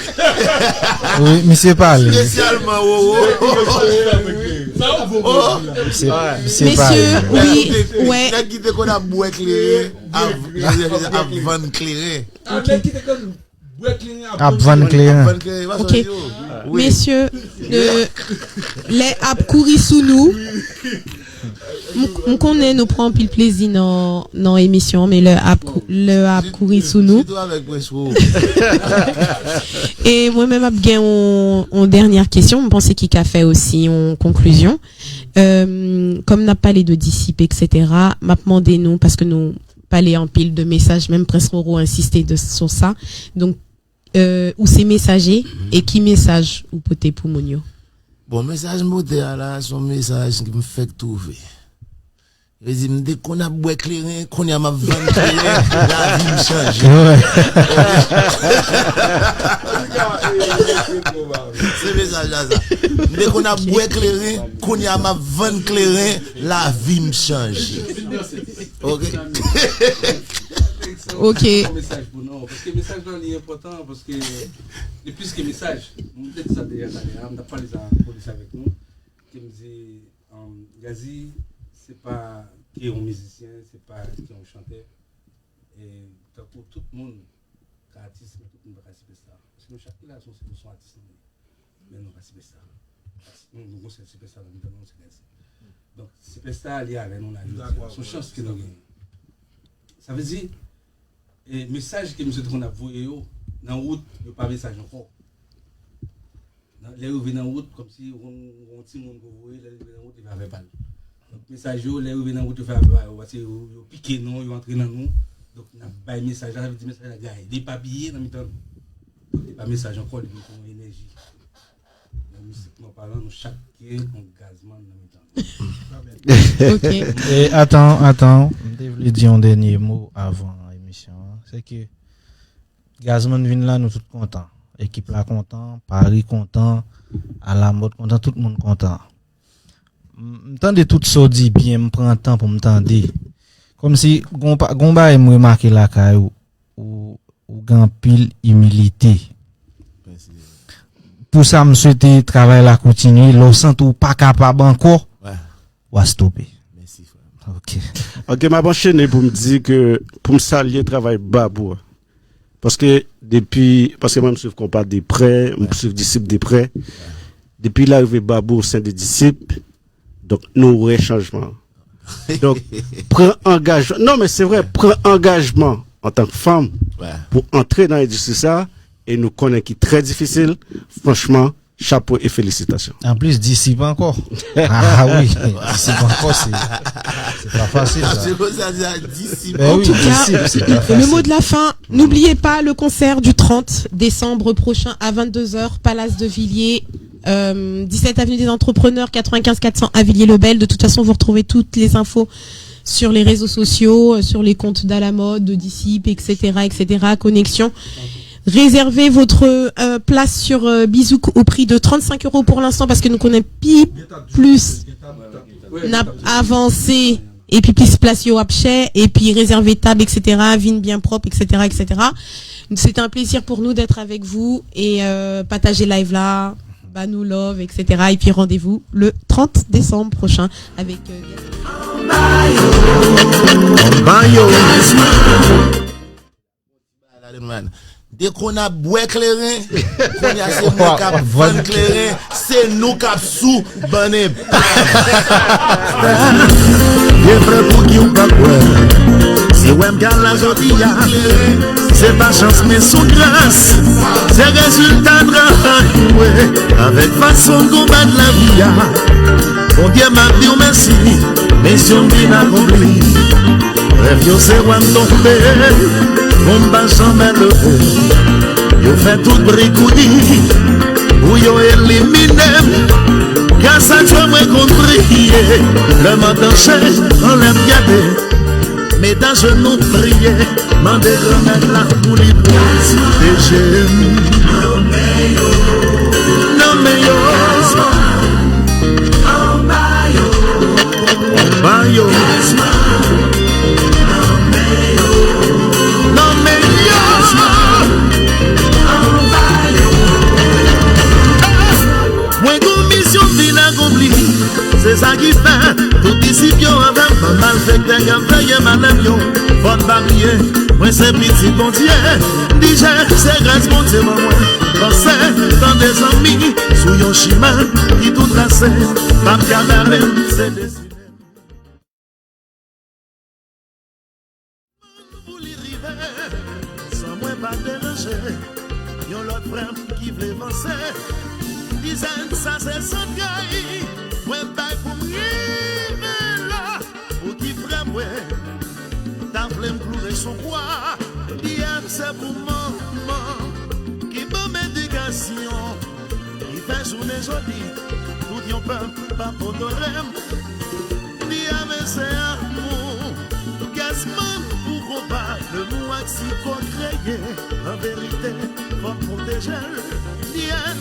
Wi, misye pale. Espesyalman Roro. Misye, misye pale. Mesye, wi, wè. Nèg ki te konn ap bwè kleren ap, ap vann kleren. Nèg ki te konn bwè kleren ap vann kleren. Ap vann kleren. Ap vann kleren, pa sonje yo. Wi. Mesye, euh, lè ap kouri sou nou. M, m konnen nou pran anpil plezi nan, nan emisyon an, men lè ap kou-, lè ap kouri sou nou. Sitou avèk Prince Roro. E mwen menm ap gen yon, yon dènyè kesyon, m panse ki ka fè osi yon konklizyon. Euh, kòm n ap pale de disip, et cetera, m ap mande nou, paske nou pale anpil de mesaj, menm Prince Roro ensiste de, sur sa. Donk, euh, ou se mesaje, e ki mesaj ou pote pou moun yo? Bon, mesaj m pote a la, se yon mesaj ki m fèk twouve. Yo di, m te konn ap bwè kleren, kounye a m ap vann kleren, lavi m chanje. Wè. Se mesaj la sa. M te konn ap bwè kleren, kounye a m ap vann kleren, lavi m chanje. Ok. Ok. Mesaj pou nou, paske mesaj la li enpòtan, paske li plis ke mesaj. M te di sa deja talè a, m t ap pale sa polis avèk nou, ke m di, um, Gazi, se pa ke yon mizisyen, se pa ke yon chantè. E tankou tout moun ka atis, men tout moun pa ka sipèsta. Paske nou chak ki la, se yon, se yon atis nou ye. Men nou pa sipèsta. Nou, nou gon sèl sipèsta nan mitan nou, se Gazi. Donk, sipèsta a li avè nou la jodi a. Se yon chans ke nou genyen. Sa vle di, e, mesaj ke misye te konn ap voye yo, nan wout, yo pa mesaj ankò. Nan, lè yo rive nan wout, kòmsi yon, yon timoun ke w voye, lè l rive nan wout, li pa vè pa l. Donk, mesaj yo, lè yo rive nan wout, yo fè vè pa yo, paske yo, yo pike nou, yo antre nan nou. Donk, n ap bay mesaj la, sa vle di mesaj la gaye, depapiye nan mitan nou. Donk, li pa mesaj ankò, li vin yon enèji. Nan mistikman palan, nou chak gen yon gazman nan mitan nou. Ok. E, atann, atann, m te vle di yon dènye mo avan emisyon an. Se ke Gazman vin la, nou tout kontan. Ekip la kontan, Paris kontan, Alamòt kontan, tout moun kontan. M, m tande tout sa w di byen, m pran tan pou m tande. Kòmsi, gon pa, gon bagay m remake lakay ou, ou, ou gen anpil imilite. Mèsi. Pou sa, m swete travay la kontinye. Lè w santi w pa kapab ankò, wè, w a stope. Mèsi, frè. Ok. Ok, m ap anchene pou m di ke, pou m salye travay Babou a. Paske depi, paske mwen m swiv konpa de prè, m swiv disip de prè. Depi l arive Babou o sen de disip, donk nou wè chanjman. Donk, pran angajman. Non, men se vre, pran angajman antank fanm pou antre nan endistri sa, e nou konnen ki trè difisil. Franchman, chapo e felisitasyon. Anplis, disip ankò. Ah wi, disip ankò, se, se pa fasil, sa. Disip, se pa fasil. En tout cas, le mot de la fin, n'oubliez pas le concert du trente décembre prochain à vingt-deux heures, Palace de Villiers, euh, dix-sept avenue des Entrepreneurs, quatre-vingt-quinze quatre cents à Villiers-le-Bel. De toute façon, vous retrouvez toutes les infos sur les réseaux sociaux, euh, sur les comptes d'Alamòt, de Disip, et cetera, et cetera. Connexion. Réservez votre, euh, place sur, euh, Bizouk au prix de trente-cinq euros pour l'instant, paske nou konnen pi plis n ap avanse, epi plis plas yo ap chè, epi rezève tab, et cetera, vin byen pwòp, et cetera, et cetera. C'est un plaisir pour nous d'être avec vous et, euh, pataje live la, ba nou love, et cetera. Et puis rendez-vous le trente décembre prochain avec, euh, Anba yo. Anba yo. Dekonn ap bwè kleren, kounye a se nou k ap vann kleren, se nou k ap sou bann enpay. Vye frè, pouki w pa kwè? Si w wè m gala jodi a, se pa chans, men sou gras. Se rezilta travay mwen, avèk fason m konbat lavi a. Bondye, m ap di w mèsi, misyon m vin akonpli. Rèv yo se wè m tonbe, pou m pa janmen leve. Yo fè tout bri kouri, Pou yo elimine m, gras a Dye mwen konn priye. Lè m an danje, anlè m gade. Met ajenou priye, mande Granmèt la pou li pwoteje m. Nan men yo. Anba yo. Nan men yo. Mwen gon misyon vin akonpli. Se sa ki fè tout disip yo avè m. Ban malfektè k ap veye malè m yo. Fò n pa bliye, mwen se pitit Bondye. Dijè, se gras Bondye ban mwen. Panse, tande zanmi, sou yon chimen ki tou trase. Pa m ka bare m, se destine m. Pou li rive, san mwen pa deranje. Yon lòt frè m ki vle vanse. Dizèn sa se zantray mwen bay pou m rive la. Pou ki frè mwen ta vle m kloure sou kwa. Di a m se pou manman ki ban m edikasyon. Li fè jounen jodi, tout yon pèp ap onore m. Li ame se amou, Gazman pou konpa, Lemou ak Siko kreye. An verite, fò m pwoteje l. Li